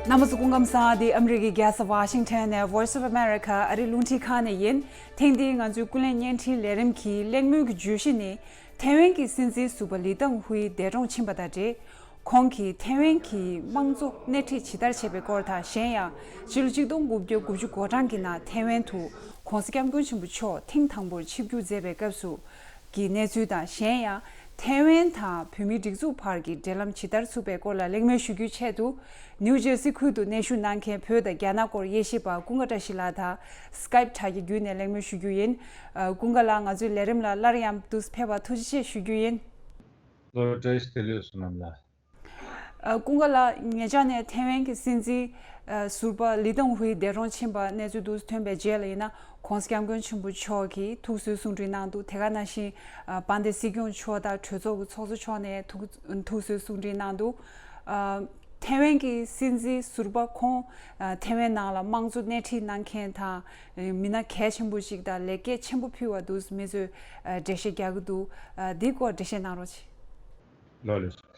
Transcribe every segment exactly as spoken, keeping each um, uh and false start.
རྣམ་པ་ཚོ་སྐུ་ཁམས་བཟང་། འདི་ཨ་མི་རི་ཀའི་རྒྱལ་ས་ཝ་ཤིང་ཊོན་ནས་Voice of America ཨ་རིའི་རླུང་འཕྲིན་ཁང་ནས་ཡིན། ཐེངས་འདིའི་ང་ཚོའི་ཀུན་གླེང་བརྙན་འཕྲིན་ལས་རིམ་གྱི་གླེང་མོལ་གྱི་བརྗོད་གཞི་ནི། ཐའེ་ཝན་གྱི་སྲིད་འཛིན་ཟུར་པ་ལི་ཏང་ཧུའེ་འདས་གྲོངས་ཕྱིན་པ་དང་འབྲེལ། ཁོང་གིས་ཐའེ་ཝན་གྱི་དམངས་གཙོ་སྣེ་ཁྲིད་ཇི་ལྟར་བྱས་པའི་སྐོར་དང་། གཞན་ཡང་། ཕྱི་ལོ་ཆིག་སྟོང་དགུ་བརྒྱ་དགུ་བཅུ་གོ་གྲངས་ཀྱི་ནང་ཐའེ་ཝན་དུ་༧གོང་ས་༧སྐྱབས་མགོན་ཆེན་པོ་མཆོག་ཐེངས་དང་པོར་ཆིབས་བསྒྱུར་མཛད་པའི་སྐབས་སུ་གྱི་གནས་ཚུལ་དང་། གཞན་ཡང་། ཐའེ་ཝན་དང་བོད་མིའི་སྒྲིག་འཛུགས་བར་གྱི་འབྲེལ་ལམ་ཇི་ལྟར་ཚུགས་པའི་སྐོར་ལ་གླེང་མོལ་ཞུ་རྒྱུའི་ཆེད་དུ། ནིའུ་ཇར་སི་ཁུལ་དུ་གནས་བཞུགས་གནང་མཁན་བོད་དང་རྒྱ་ནག་སྐོར་དབྱེ་ཞིབ་པ་ཀུན་དགའ་བཀྲ་ཤིས་ལགས་དང་སི་ཀའེབ་དྲ་རྒྱའི་བརྒྱུད་ནས་གླེང་མོལ་ཞུ་རྒྱུ་ཡིན། ཨ། ཀུན་དགའ་ལགས། ང་ཚོའི་ལས་རིམ་ལ་སླར་ཡང་དུས་ཕེབས་པར་ཐུགས་རྗེ་ཆེ་ཞུ་རྒྱུ་ཡིན། ལོ་བཀྲ་ཤིས་བདེ་ལེགས། བསོད་ནམས་ལགས། ཨ། ཀུན་དགའ་ལགས། ཉེ་ཆར་ནས་ཐའེ་ཝན་གྱི་སྲིད་འཛིན་ཨ་ཟུར་པ་ལི་ཏང་ཧུའེ་འདས་གྲོངས་ཕྱིན་པ་གནས་ཚུལ་དུ་ཐོན་པའི་རྗེས་ལ་ཡིན་ན། ༧གོང་ས་༧སྐྱབས་མགོན་ཆེན་པོ་མཆོག་གིས་ཐུགས་གསོའི་གསུང་འཕྲིན་གནང་འདུག་དེ་ག་ནང་བཞིན། ཨ། དཔལ་ལྡན་སྲིད་སྐྱོང་མཆོག་དང་གྲོས་ཚོགས་ཀྱི་ཚོགས་གཙོ་མཆོག་ནས་ཐུགས་ཐུགས་གསོའི་གསུང་འཕྲིན་གནང་འདུག་ཨ། ཐའེ་ཝན་གྱི་སྲིད་འཛིན་ཟུར་པ་ཁོང་། ཨ། ཐའེ་ཝན་ནང་ལ་དམངས་གཙོ་སྣེ་ཁྲིད་གནང་མཁན་དང་། མི་སྣ་གལ་ཆེན་པོ་ཞིག་དང་ལེགས་སྐྱེས་ཆེན་པོ་ཕུལ་བ་འདུག་མི་ཚོས་ཨ་འགྲེལ་བཤད་རྒྱག་གི་འདུག་ཨ། འདིའི་སྐོར་འགྲེལ་བཤད་གནང་རོགས་གྱིས། ལགས་ལགས།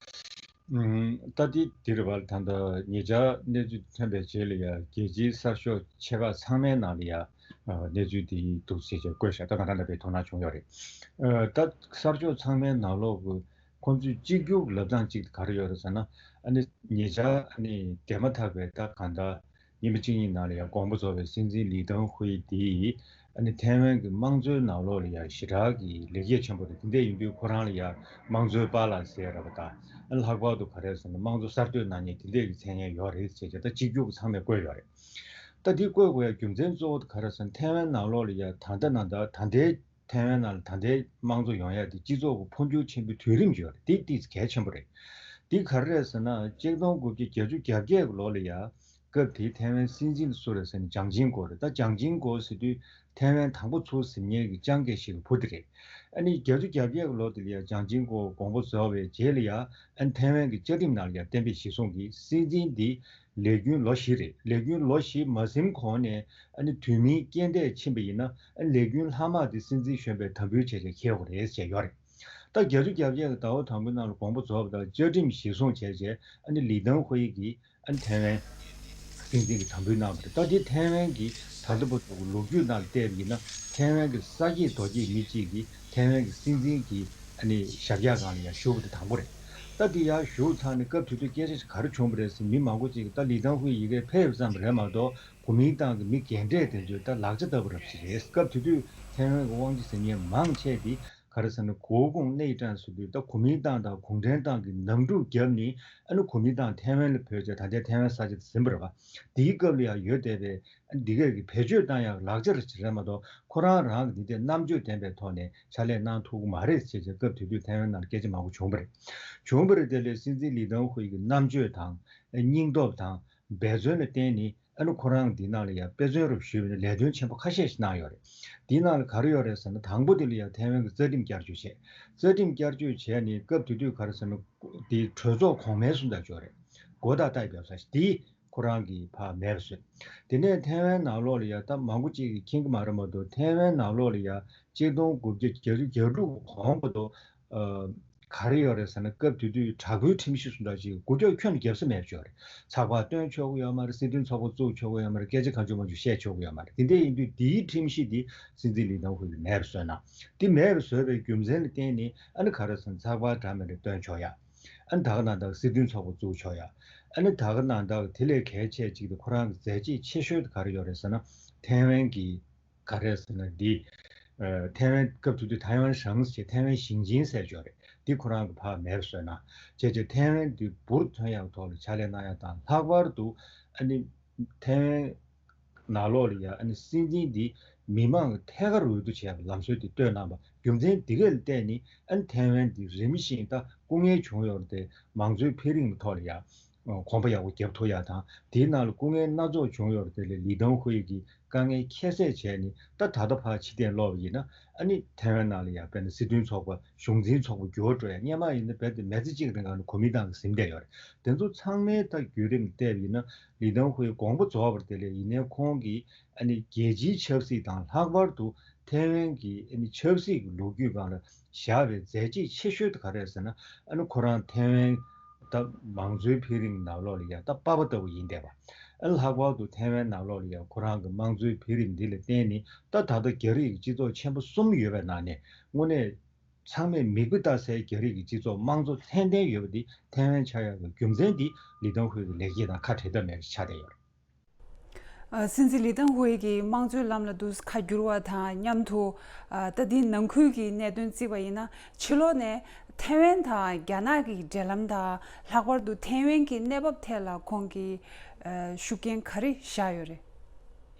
ཨུམ། ད་ལྟའི་འདི་རེད་པ། ད་ལྟ་ཉེ་ཆར་གནས་ཚུལ་ཐོན་པའི་རྗེས་ལ་ཡ། རྒྱལ་སྤྱིའི་གསར་ཤོག་ཆེ་ཁག་ཚང་མའི་ནང་ལ་ཡ། ཨ། གནས་ཚུལ་འདི་འདུག་ཟེར་བྱས་བཀོད་བཞག་ད་ག་ད་ལྟ་བའི་དོ་སྣང་བྱུང་ཡོད་རེད། ཨ། ད་གསར་ཤོག་ཚང་མའི་ནང་ལོགས་ཀྱི་ཁོང་ཚོས་གཅིག་གྱུར་ལབ་སྟངས་གཅིག་ག་རེ་ཡོད་རེད་ཟེར་ན། ཨ་ནི་ཉེ་ཆར་ཨ་ནི་འདས་མ་ཐག་པའི་ད་གང་ལྟར་ཉི་མ་གཅིག་གཉིས་ནང་ལ་ཡ་དགོངས་པ་རྫོགས་པའི་སྲིད་འཛིན་ལི་ཏང་ཧུའེ་འདི་ཨ་ནི་ཐའེ་ཝན་གྱི་དམངས་གཙོའི་ནང་ལོགས་ལ་ཡ་ཞེ་དྲག་གི་ལེགས་སྐྱེས་ཆེན་པོ་རེད། དེ་འདྲ་ཡིན་དུས་ཁོ་རང་ལ་ཡ་དམངས་གཙོའི་པཱ་ལགས་ཟེར་ཡ་རེད་པ། ད་ཨ་ནི་ལྷག་པར་དུ་ག་རེ་ཟེར་ན་དམངས་གཙོ་གསར་གཏོད་གནང་མཁན་དེ་འདྲས་ཀྱི་མཚན་སྙན་ཡོད་རེད་ཟེར་བྱས་ད་གཅིག་གྱུར་གྱི་ཚང་མས་བཀོད་ཡོད་རེད། ད་འདི་བཀོད་དགོས་ཡ་རྒྱུ་མཚན་གཙོ་བོ་དེ་ག་རེ་ཟེར་ན། ཐའེ་ཝན་ནང་ལོགས་ལ་ཡ་ད་ལྟ་ནང་ལྟར་ད་ལྟའི་ཐའེ་ཝན་ནང་ལ་ད་ལྟའི་དམངས་གཙོ་ཡོང་ཡ་དེ་སྤྱི་ཚོགས་ཀྱི་འཕོ་འགྱུར་ཆེན་པོའི་དུས་རིམ་ཅིག་ཡོད་རེད། དེ་ཏོག་ཙམ་གལ་ཆེན་པོ་རེད། དེ་ག་རེ་རེད་ཟེར་ན། གཅིག་སྟོང་དགུ་བརྒྱ་བརྒྱད་ཅུ་གྱ་བརྒྱད་ཀྱི་ལོ་ལ་ཡ། སྐབས་དེའི་ཐའེ་ཝན་སྲིད་འཛིན་སུ་རེད་ཟེར་ན་ལྗང་ཆིང་ཀོ་རེད། ད་ལྗང་ཆིང་ཀོ་ཟེར་དུས་ཐའེ་ཝན་དང་པོ་ཚུར་ཟིན་མཁན་གྱི་ལྕང་སྐྱ་ཞིག་གི་བུ་དེ་རེད། ཨ་ནི་བརྒྱད་ཅུ་གྱ་བརྒྱད་ཀྱི་ལོ་དེ་ལ་ཡ་ལྗང་ཆིང་ཀོ་དགོངས་པ་རྫོགས་པའི་རྗེས་ལ་ཡ། ཨ་ནི་ཐའེ་ཝན་གྱི་བཅའ་ཁྲིམས་ནང་ལ་ཡ་གཏན་འབེབས་གཞིར་བཟུང་གིས་སྲིད་འཛིན་འདི་ལས་རྒྱུན་ལོ་བཞི་རེད། ལས་རྒྱུན་ལོ་བཞི་མ་ཟིན་གོང་ནས་ཨ་ནི་དུས་མིན་རྐྱེན་འདས་ཕྱིན་པ་ཡིན་ན། ཨ་ནི་ལས་རྒྱུན་ལྷག་མ་དེ་སྲིད་འཛིན་གཞོན་པས་དམ་འབུལ་བྱས་བྱས་འཁྱེར་དགོས་རེད་ཟེར་ཡོད་རེད། ད་བརྒྱད་ཅུ་གྱ་བརྒྱད་ཀྱི་ཟླ་བ་དང་པོའི་ནང་ལ་དགོངས་པ་རྫོགས་པ་དང་བཅའ་ཁྲིམས་གཞིར་བཟུང་བྱས་བྱས། ཨ་ནི་ལི་ཏང་ཧུའེ་གིས་ཨ་ནི་ཐའེ་ཝན་སྲིད་འཛིན་གྱི་དམ་འབུལ་གནང་བ་རེད། ད་འདི་ཐའེ་ཝན་གྱི་ད་ལྟ་བར་དུ་ལོ་རྒྱུས་ནང་ལ་བལྟས་པ་ཡིན་ན། ཐའེ་ཝན་གྱི་ས་སྐྱེས་རྡོ་སྐྱེས་མི་གཅིག་གིས་ཐའེ་ཝན་གྱི་སྲིད་འཛིན་གྱི་ཨ་ནི་ཞབས་བཀྱག་སྒང་ལ་ཡང་བཞུགས་པ་དེ་དང་པོ་རེད། ད་འདི་ཡར་བཞུགས་ཚར་ནས་སྐབས་དེ་དུས་སྐད་ཆ་ག་རེ་བྱུང་བ་རེད་ཟེར། མི་མང་པོ་ཅིག་གིས་ད་ལི་ཏང་ཧུའེ་ཡི་གེ་ཕེབས་ཙམ་རེད་མ་གཏོགས། གོ་མིན་ཏང་གི་མི་རྒན་གྲས་དེ་ཚོས་ད་ལག་ཆ་བརྡབ་པ་རབ་ཞིག་རེད། སྐབས་དེ་དུས་ཐའེ་ཝན་གྱི་དབང་ཆ་ཟིན་མཁན་མང་ཆེ་དེ་ག་རེ་ཟེར་ན། 国共内战ཟེར་དུས་ད་གོ་མིན་ཏང་དང་གུང་ཁྲན་ཏང་གི་ནང་འཁྲུག་བརྒྱབ་ནས། ཨ་ནི་གོ་མིན་ཏང་ཐའེ་ཝན་ལ་བོད་ཀྱི་ད་ལྟའི་ཐའེ་ཝན་ས་ཆ་དེ་ཟིན་པ་རེད་པ། དེའི་སྐབས་ལ་ཡང་ཡོད་བསྡད་པའི་ཨ་ནི་འདི་གས་ཀྱི་བེད་སྤྱོད་བཏང་ཡག་ལག་ཆ་རེད་མ་གཏོགས། ཁོ་རང་རང་གི་འདི་ལྟའི་རྣམ་དཔྱོད་ལྡན་པའི་ཐོག་ནས་ཕྱག་ལས་གནང་ཐུབ་ཀྱི་མ་རེད་ཟེར་བྱས། སྐབས་དེ་དུས་ཐའེ་ཝན་ནང་སྐད་ཆ་མང་པོ་བྱུང་བ་རེད། བྱུང་བ་རེད། དེ་ལས་སྲིད་འཛིན་ལི་ཏང་ཧུའེ་གི་རྣམ་དཔྱོད་དང་། སྙིང་སྟོབས་དང་འབད་བརྩོན་ལ་བརྟེན་ནས། ཨ་ནི་ཁོ་རང་འདི་ནང་ལ་ཡང་དཔེ་མཚོན་རུ་ཞུས་པ་ཡིན་ན། ལས་དོན་ཆེན་པོ་ཁ་ཤས་ཤིག་གནང་ཡོད་རེད། འདི་ནང་ལ་ག་རེ་ཡོད་རེད་ཟེར་ན། དང་པོ་དེ་ལ་ཡང་ཐའེ་ཝན་གྱི་རྩ་ཁྲིམས་བསྐྱར་བཅོས་བྱས། རྩ་ཁྲིམས་བསྐྱར་བཅོས་བྱས་ནས་སྐབས་དེ་དུས་ག་རེ་ཟེར་ན། དེའི་གྲོས་ཚོགས་གོང་མའི་སུ་འདྲ་ཅིག་ཡོད་རེད། གོ་བརྡ་ལྟ་ཡི་བེབ་ས་ཞིག་དེ་ཁོ་རང་གིས་ཕར་མེད་པ་བཟོས། དེ་ནས་ཐའེ་ཝན་ནང་ལོགས་ལ་ཡང་ད་མང་པོ་ཅིག་གིས་མཁྱེན་གྱི་མ་རེད་མ་གཏོགས། ཐའེ་ཝན་ནང་ལོགས་ལ་ཡང་གཅིག་སྟོང་དགུ་བརྒྱ་བརྒྱད་ཅུ་གྱ་དྲུག་གོང་བར་དུ། ཨ། ག་རེ་ཡོད་རེད་ཟེར་ན། སྐབས་དེ་དུས་དྲག་པོའི་ཁྲིམས་གཞི་སུ་འདྲ་ཅིག་སྒུག་ཀྱོག་ཁྱོན་ནས་བརྒྱབ་ས་མེད་པ་ཅིག་ཡོད་རེད། ཚགས་པར་བཏོན་ཆོག་གི་ཡོད་མ་རེད། སྲིད་དོན་ཚོགས་པ་བཙུགས་ཆོག་གི་ཡོད་མ་རེད། དེ་འདྲ་ཡིན་དུས་དེའི་ཁྲིམས་གཞི་དེ་སྲིད་དོན་ཚོགས་པ་བཙུགས་ཆོག་གི་ཡོད་མ་རེད། དེ་འདྲ་ཡིན་དུས་དེའི་སྲིད་འཛིན་ལི་ཏང་ཧུའེ་གིས་མེད་པ་བཟོས་གནང་། དེ་མེད་པ་བཟོས་པའི་རྒྱུ་མཚན་ལ་བརྟེན་ནས། ཨ་ནི་ག་རེ་ཟེར་ན། ཚགས་པར་འདྲ་མི་འདྲ་བཏོན་ཆོག་ཡ། ཨ་ནི་ད་ག་ནང་བཞིན་སྲིད་དོན་ཚོགས་པ་བཙུགས་ཆོག་ཡ། ཨ་ནི་ད་ག་ནང་བཞིན་དེ་ལས་གལ་ཆེ་གཅིག་དེ། ཁོ་རང་གི་མཛད་རྗེས་ཆེ་ཤོས་དེ་ག་རེ་ཡོད་རེད་ཟེར་ན། ཐའེ་ཝན་གྱི་ག་རེ་ཟེར་ན། འདི། ཨ། ཐའེ་ཝན་སྐབས་དེ་དུས་ཐའེ་ཝན་ཧྲང་ཞེས་ཐའེ་ཝན་ཞིང་ཆེན་ཟེར་ཅིག་ཡོད་རེད། འདི་ཁོ་རང་གིས་ཕར་མེད་པ་བཟོས་གནང་། བྱས་བྱས་ཐའེ་ཝན་འདི་འབུར་ཐོན་ཡག་ཐོག་ལ་ཕྱག་ལས་གནང་ཡག་དང་། ལྷག་པར་དུ་ཨ་ནི་ཐའེ་ཝན་ནང་ལོགས་ལ་ཡ། ཨ་ནི་སྲིད་འཛིན་འདི་མི་མང་གི་ཐད་ཀར་འོས་བསྡུ་བྱེད་ཡག་གི་ལམ་སྲོལ་དེ་བཏོད་གནང་བ། རྒྱུ་མཚན་འདི་གས་ལ་བརྟེན་ནས། ཨ་ནི་ཐའེ་ཝན་འདི་རིམ་བཞིན་ད་སྐུ་ངལ་བྱུང་ཡོད་རེད་དེ། མང་གཙོའི་འཕེལ་རིམ་ཐོག་ལ་ཡ། གོམ་པ་ཡག་པོ་རྒྱབ་ཐུབ་ཡག་དང་། དེའི་ནང་ལ་སྐུ་ངལ་སྣ་ཚོགས་བྱུང་ཡོད་རེད་དེ། ལི་ཏང་ཧུའེ་གིས་དཀའ་ངལ་ཁྱད་བསད་བྱས་ནས། ད་ད་ལྟ་ཕར་ཕྱིར་འཐེན་ལོག་པ་ཡིན་ན། ཨ་ནི་ཐའེ་ཝན་ནང་ལ་ཡ་དཔེར་ན་སྲིད་དོན་ཚོགས་པ། གཞུང་འཛིན་ཚོགས་པ་འགྱུར་བ་འགྲོ་ཡ། སྔོན་མ་ཡིན་ན་རྦད་དེ་མི་ཚེ་གཅིག་རིང་ལ་ནི་གོ་མིན་ཏང་གིས་ཟིན་བསྡད་ཡོད་རེད། དེ་ཚོ་ཚང་མའི་ད་བརྒྱུད་རིམ་བལྟས་པ་ཡིན་ན། ལི་ཏང་ཧུའེ་དགོངས་པ་རྫོགས་པ་རེད་དེ། ལས་ཡིན་ནའི་ཁོང་གིས་ཨ་ནི་རྒྱལ་སྤྱིའི་ཆབ་སྲིད་དང་། ལྷག་པར་དུ་ཐའེ་ཝན་གྱི་ཨ་ནི་ཆབ་སྲིད་ཀྱི་ལོ་རྒྱུས་སྒང་ལ་བཞག་པའི་མཛད་རྗེས་ཆེ་ཤོས་དེ་ག་རེ་རེད་ཟེར་ན། ཨ་ནི་ཁོ་རང་ཐའེ་ཝན་ ད་མང་གཙོའི་འཕེལ་རིམ་ནང་ལོགས་ལ་ཡང་ད་པ་ཕ་ལྟ་བུ་ཡིན་བསྡད་པ། ཨ་ལྷག་པར་དུ་ཐའེ་ཝན་ནང་ལོགས་ལ་ཡང་ཁོ་རང་གི་དམངས་གཙོའི་འཕེལ་རིམ་འདི་ལ་བརྟེན་ནས་ད་ད་ལྟ་རྒྱ་རིགས་ཀྱི་སྤྱི་ཚོགས་ཆེན་པོ་གསུམ་ཡོད་པའི་ནང་ནས་དངོས་གནས་ཚང་མས་མིག་དཔེ་ལྟ་སའི་རྒྱ་རིགས་ཀྱི་སྤྱི་ཚོགས་དམངས་གཙོ་ལྷན་ལྡན་ཡོད་པ་འདི་ཐའེ་ཝན་ཆགས་ཡག་གི་རྒྱུ་མཚན་འདི་ལི་ཏང་ཧུའེ་གི་ལེགས་སྐྱེས་དང་ཁ་བྲལ་ཐབས་མེད་པ་ཆགས་བསྡད་ཡོད་རེད། ཨ། སྲིད་འཛིན་ལི་ཏང་ཧུའེ་གིས་དམངས་གཙོའི་ལམ་ལ་འདུག་ཁ་བསྒྱུར་བ་དང་མཉམ་དུ། ཨ། ད་ལྟའི་ནང་ཁུལ་གྱི་གནད་དོན་བརྩིས་པ་ཡིན་ན། ཕྱི་ལོགས་ནས་ཐའེ་ཝན་དང་རྒྱ་ནག་གི་འབྲེལ་ལམ་དང་། ལྷག་པར་དུ་ཐའེ་ཝན་གྱི་གནས་བབ་ཐད་ལ་ཁོང་གིས། ཨ། ཤུགས་རྐྱེན་ག་རེ་བཞག་ཡོད་རེད།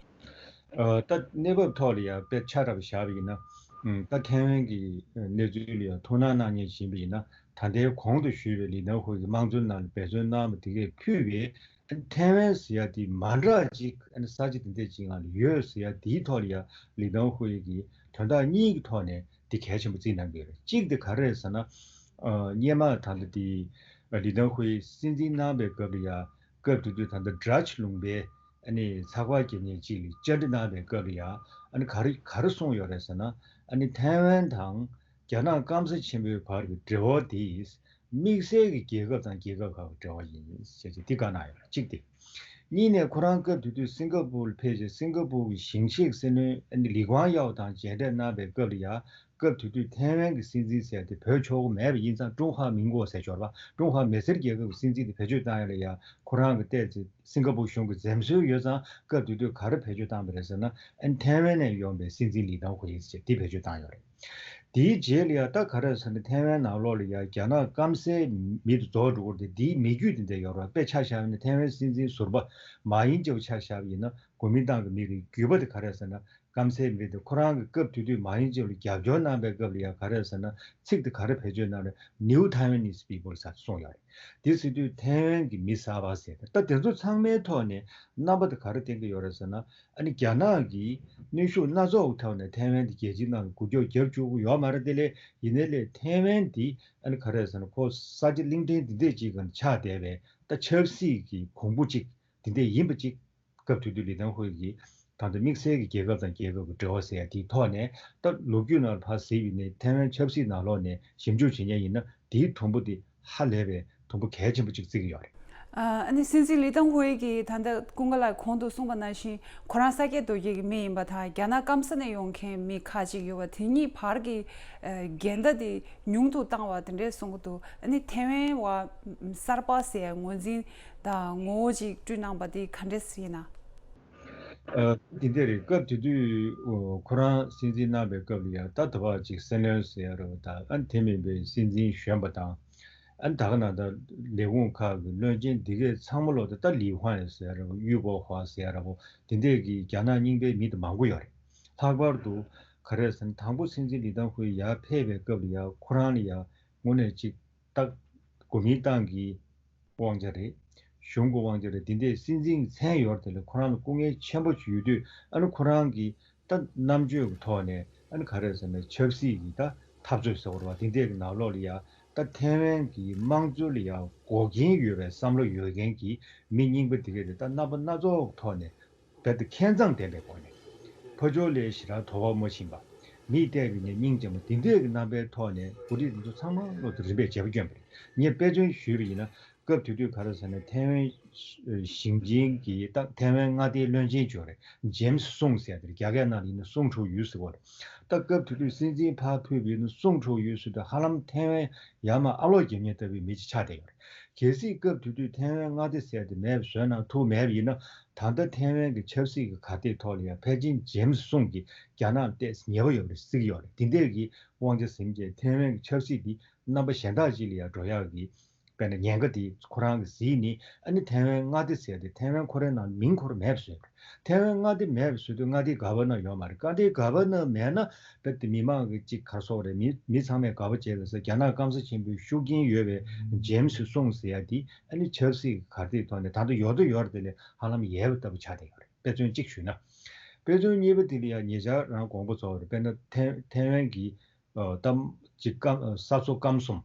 ཨ། ད་གནས་བབ་ཐོག་ལ་ཡང་དཔེ་ཆ་འདྲ་པོ་བཞག་པ་ཡིན་ན། ཨ། ད་ཐའེ་ཝན་གྱི་གནས་ཚུལ་ལ་ཡང་ཐུགས་སྣང་གནང་མཁན་ཞིག་ཡིན་པ་ཡིན་ན། ད་ལྟའི་གོང་དུ་ཞུས་པའི་ལི་ཏང་ཧུའེ་གིས་དམངས་གཙོའི་ནང་ལ་འབད་བརྩོན་གནང་བ་དེ་གས་ཕུད་པའི་ཐའེ་ཝན་ཟེར་ཡ་དེ་མ་འདྲ་ཅིག་ཨ་ནི་ས་ཆ་དེ་འདྲ་ཅིག་ནང་ལ་ཡོད་ཟེར་ཡ་དེའི་ཐོག་ལ་ཡ་ལི་ཏང་ཧུའེ་གིས་དོན་དག་གཉིས་ཀྱི་ཐོག་ནས་དེ་གལ་ཆེན་པོ་བརྩིས་གནང་གི་ཡོད་རེད། གཅིག་དེ་ག་རེ་རེད་ཟེར་ན། ཨ། སྔོན་མ་ད་ལྟ་དེ་ལི་ཏང་ཧུའེ་སྲིད་འཛིན་གནང་བའི་སྐབས་ལ་ཡ་སྐབས་དེ་དུས་ད་ལྟ་ཌ་ཅི་ལུང་པའི་ཨ་ནི་ཚགས་པར་རྒྱག་མཁན་གཅིག་ལ་བཅར་འདྲི་གནང་བའི་སྐབས་ལ་ཡ་ཨ་ནི་ག་རེ་ག་རེ་གསུངས་ཡོད་རེད་ཟེར་ན། ཨ་ནི་ཐའེ་ཝན་དང་རྒྱ་ནག་སྐམ་ས་ཆེན་པོའི་བར་གྱི་འབྲེལ་བ་དེ་དམིགས་བསལ་གྱི་རྒྱལ་ཁབ་དང་རྒྱལ་ཁབ་ཁག་གི་འབྲེལ་བ་ཡིན་ཞེས་བྱས་འདི་བཀའ་གནང་ཡོད་རེད། གཅིག་དེ། གཉིས་ནས་ཁོ་རང་སྐབས་དེ་དུས་སིང་ག་པུར་ཕེབས་རྗེས་སིང་ག་པུར་གྱི་ཞིང་གཤེགས་སྲིད་བློན་ཨ་ནི་ལི་ཀོང་ཡའོ་དང་མཇལ་འཕྲད་གནང་བའི་སྐབས་ལ་ཡ་སྐབས་དེ་དུས་ཐའེ་ཝན་གྱི་སྲིད་འཛིན་ཟེར་དེ་བོད་ཆོལ་ཁ་མེད་པ་ཡིན་ཙང་ཀྲུང་ཧྭ་མིན་གོ་ཟེར་ཞོར་བ་ཀྲུང་ཧྭ་མི་སེར་རྒྱལ་ཁབ་ཀྱི་སྲིད་འཛིན་དེ་བེད་སྤྱོད་བཏང་ཡ་ལ་ཡ་ཁོ་རང་གི་ལྟས་ཚེ་སིང་ག་པུར་གཞུང་གི་འཛེམ་ཟོན་ཡོད་ཙང་སྐབས་དེ་དུས་ག་རེ་བེད་སྤྱོད་བཏང་བ་རེད་ཟེར་ན། ཨ་ནི་ཐའེ་ཝན་ནས་ཡོང་པའི་སྲིད་འཛིན་ལི་ཏང་ཧུའེ་ཟེར་དེ་བེད་སྤྱོད་བཏང་ཡོད་རེད། དེའི་རྗེས་ལ་ཡ་ད་ག་རེ་ཟེར་ན་ཐའེ་ཝན་ནང་ལོགས་ལ་ཡ་རྒྱ་ནག་སྐམ་སའི་མི་དུ་རྫོགས་འགྲོ་གི་རེད་དེ། དེའི་མི་རྒྱུད་དེ་འདྲ་ཡོད་རེད། དཔེ་ཆ་བཞག་ན་ཐའེ་ཝན་སྲིད་འཛིན་ཟུར་པ་མ་ཡིན་ཅེའུ་ཆ་བཞག་པ་ཡིན་ན་གོ་མིན་ཏང་གི་མི་རིགས་རྒྱུད་པ་དེ་ག་རེ་ཟེར་ན་སྐམ་སའི་མི་དེ་ཁོ་རང་གི་སྐབས་དེ་དུས་མ་ཡིན་ཅེའུ་ལ་རྒྱབ་སྐྱོར་གནང་པའི་སྐབས་ལ་ཡ་ག་རེ་ཟེར་ན་ཚིག་དེ་ག་རེ་བེད་སྤྱོད་གནང་རེད། New Taiwanese people ཟེར་གསུངས་ཡོད་རེད། དེ་ཟེར་དུས་ཐའེ་ཝན་གྱི་མི་གསར་པ་ཟེར་ད་དེ་ཚོ་ཚང་མའི་ཐོག་ནས་རྣམ་པ་དེ་ག་རེ་བསྟན་གྱི་ཡོད་རེད་ཟེར་ན། ཨ་ནི་རྒྱ་ནག་གིས་གནོན་ཤུགས་སྣ་ཚོགས་ཀྱི་ཐོག་ནས་ཐའེ་ཝན་དེ་རྒྱལ་སྤྱིའི་ནང་ལ་འགུལ་སྐྱོད་རྒྱབ་བཅུག་གི་ཡོད་མ་རེད། དེ་ལས་ཡིན་ནའི་ལས་ཐའེ་ཝན་དེ་ཨ་ནི་ག་རེ་ཟེར་ན་ཁོ་ས་ཆ་གླིང་ཕྲན་འདི་འདྲས་ཅིག་གི་ཆགས་བསྡད་པའི་ད་ཆབ་སྲིད་ཀྱི་གོང་བུ་ཅིག་འདི་འདྲས་ཡིན་པ་ཅིག་སྐབས་དེ་དུས་ལི་ཏང་ཧུའེ་གིས་ད་ལྟ་དམིགས་བསལ་གྱི་རྒྱལ་ཁབ་དང་རྒྱལ་ཁབ་ཀྱི་འབྲེལ་བ་ཟེར་ཡ་དེའི་ཐོག་ནས་ད་ལོ་རྒྱུས་ནང་ལ་ཕར་གཟིགས་པ་ཡིན་ནའི་ཐའེ་ཝན་ཆབ་སྲིད་ནང་ལོགས་ནས་ཞིབ་འཇུག་བྱེད་མཁན་ཡིན་ན་དེའི་དུམ་བུ་དེ་ཧ་ལས་པའི་དུམ་བུ་གལ་ཆེན་པོ་ཅིག་བརྩི་གི་ཡོད་རེད། ཨ་ནི་སྲིད་འཛིན་ལི་ཏང་ཧུའེ་གིས་ད་ལྟ་ཀུན་དགའ་ལགས་གོང་དུ་གསུངས་པ་ནང་བཞིན་ཁོ་རང་ས་སྐྱེས་རྡོ་སྐྱེས་ཀྱི་མི་ཡིན་པ་དང་རྒྱ་ནག་སྐམ་ས་ནས་ཡོང་མཁན་མི་ཁག་ཅིག་ཡོད་པ་དེ་གཉིས་བར་གྱི་འགལ་ཟླ་དེ་ཉུང་དུ་བཏང་བ་དེ་འདྲས་གསུང་གི་འདུག་ཨ་ནི་ཐའེ་ཝན་བ་གསར་པ་ཟེར་ངོས་འཛིན་དང་ངོ་བོ་ཅིག་བསྐྲུན་གནང་པ་དེ་ག་འདྲས་ཡིན་ན། ཨ། དེ་འདྲ་རེད། སྐབས་དེ་དུས་ཁོ་རང་སྲིད་འཛིན་གནང་བའི་སྐབས་ལ་ཡང་ད་དེ་བ་ཅིག་སྲིད་བློན་ཟེར་ཡ་རེད་པ། ད་ཨ་ནི་དེ་མིན་པའི་སྲིད་འཛིན་གཞོན་པ་དང་། ཨ་ནི་ད་ག་ནང་ད་ལས་ཁུངས་ཁག་གི་བློན་ཆེན་འདི་གས་ཚང་མ་ལོ་ད་ད་ལི་ཧུང་ཡ་ཟེར་ཡ་རེད་པ། ཡུས་པོ་ཧྭ་ཟེར་ཡ་རེད་པ། དེ་འདྲས་ཀྱི་རྒྱ་ནག་རྙིང་པའི་མི་དེ་མང་པོ་ཡོད་རེད། ལྷག་པར་དུ་ག་རེ་ཟེར་ན་དང་པོ་སྲིད་འཛིན་ལི་ཏང་ཧུའེ་ཡར་ཕེབས་པའི་སྐབས་ལ་ཡང་ཁོ་རང་ལ་ཡང་དངོས་གནས་ཅིག་ད་གོ་མིན་ཏང་གི་དབང་ཆ་རེད། གཞུང་གི་དབང་ཆ་རེད། འདི་འདྲའི་སྲིད་འཛིན་གྱི་མཚན་ཡོད་རེད། དེ་ལས་ཁོ་རང་ལ་སྐུ་ངལ་ཆེན་པོ་ཞིག་ཡོད་དུས་ཨ་ནི་ཁོ་རང་གིས་ད་རྣམ་དཔྱོད་ཀྱི་ཐོག་ནས་ཨ་ནི་ག་རེ་ཟེར་ན་ཆབ་སྲིད་ཀྱི་ད་འཐབ་རྩོད་ཟེར་བ་རེད་པ། འདི་འདྲའི་གི་ནང་ལོགས་ལ་ཡ་ད་ཐའེ་ཝན་གྱི་དམངས་གཙོ་ལ་ཡ་འགོག་རྐྱེན་ཡོད་པའི་བསམ་བློ་ཡོད་མཁན་གྱི་མི་རྙིང་པ་འདི་གས་དེ་ད་རྣམ་པ་སྣ་ཚོགས་ཀྱི་ཐོག་ནས་རྦད་དེ་མཁས་མཛངས་ལྡན་པའི་སྒོ་ནས། ཕ་ཇོ་ལས་ཞེ་དྲག་དོ་བ་མ་ཕྱིན་པ། མིས་བལྟས་པ་ཡིན་ན་སྙིང་རྗེ་མོ་འདི་འདྲས་ཀྱི་རྣམ་པའི་ཐོག་ནས་འགོ་ཁྲིད་འདི་ཚོ་ཚང་མ་བློ་དེ་རིམ་པས་བརྗེ་པོ་བསྐྱོན་པ་རེད། ངས་དཔེ་མཚོན་ཞུས་པ་ཡིན་ན་སྐབས་དེ་དུས་ག་རེ་ཟེར་ན་ཐའེ་ཝན་ཞིང་ཆེན་གྱི་ད་ཐའེ་ཝན་མངའ་སྡེའི་བློན་ཆེན་ཅིག་ཡོད་རེད། ཇེམ་སི་སུང་ཟེར་ཡ་དེ་རེད། རྒྱ་སྐད་ནང་ལ་ཡིན་ན་སུང་ཁྲུའུ་ཡུས་ཟེར་གོ་རེད། ད་སྐབས་དེ་དུས་སྲིད་འཛིན་ཕར་ཕུད་པ་ཡིན་ན་སུང་ཁྲུའུ་ཡུས་ཟེར་དུས་ཧ་ལམ་ཐའེ་ཝན་ཡར་མར་ཨ་ལོག་རྒྱབ་མཁན་ལྟ་བུའི་མི་ཅིག་ཆགས་བསྡད་ཡོད་རེད། གལ་སྲིད་སྐབས་དེ་དུས་ཐའེ་ཝན་མངའ་སྡེ་ཟེར་དེ་མེད་པ་བཟོས་གནང་ཐུབ་མེད་པ་ཡིན་ན་ད་ལྟ་ཐའེ་ཝན་གྱི་ཆབ་སྲིད་ཀྱི་གར་སྟེགས་ཐོག་ལ་ཡང་ཕལ་ཆེར་ཇེམ་སི་སུང་གིས་རྒྱ་ནག་ལ་ཏོག་ཙམ་ཉེ་བ་ཡོད་པ་རེད་བརྩི་གི་ཡོད་རེད། དེ་འདྲས་ཀྱི་དབང་ཆ་ཟིན་བྱས་ཐའེ་ཝན་གྱི་ཆབ་སྲིད་འདི་རྣམ་པ་གཞན་དག་ཅིག་ལ་ཡང་འགྲོ་ཡག་གི་དཔེར་ན་ཉེན་ཁ་དེ་ཁོ་རང་གིས་གཟིགས་ནས་ཨ་ནི་ཐའེ་ཝན་མངའ་སྡེ་ཟེར་དེ་ཐའེ་ཝན་ཁོ་རའི་ནང་མིང་ཁོ་རང་མེད་པ་བཟོས་པ་རེད། ཐའེ་ཝན་མངའ་སྡེ་མེད་པ་བཟོས་དུས་མངའ་སྡེའི་ག་བར་ནར་ཡོད་མ་རེད། མངའ་སྡེའི་ག་བར་ནར་མེད་ན་རྦད་དེ་མི་མང་གི་ཅིག་ག་རེ་ཟེར་དགོས་རེད། མི་མི་ཚང་མས་དགའ་པོ་བྱེད་དགོས་ཟེར། རྒྱ་ནག་སྐམ་ས་ཆེན་པོའི་ཤུགས་རྐྱེན་ཡོད་པའི་ཇེམ་སི་སུང་ཟེར་ཡ་དེ་ཨ་ནི་ཆབ་སྲིད་ཀྱི་གར་སྟེགས་ཐོག་ནས་ད་ལྟ་ཡོད་དོ་ཡོད་རེད། དེ་ལས་ཧ་ལམ་ཡལ་བ་ལྟ་བུ་ཆགས་བསྡད་ཡོད་རེད། དཔེ་མཚོན་གཅིག་ཞུས་ན། དཔེ་མཚོན་གཉིས་པ་དེ་ལ་ཡང་ཉེ་ཆར་རང་དགོངས་པ་རྫོགས་པ་རེད། དཔེར་ན་ཐའེ་ཐའེ་ཝན་གྱི་ཨ་ཏམ་ཅིག་སྐམ་ས་མཚོ་སྐམ་གསུམ་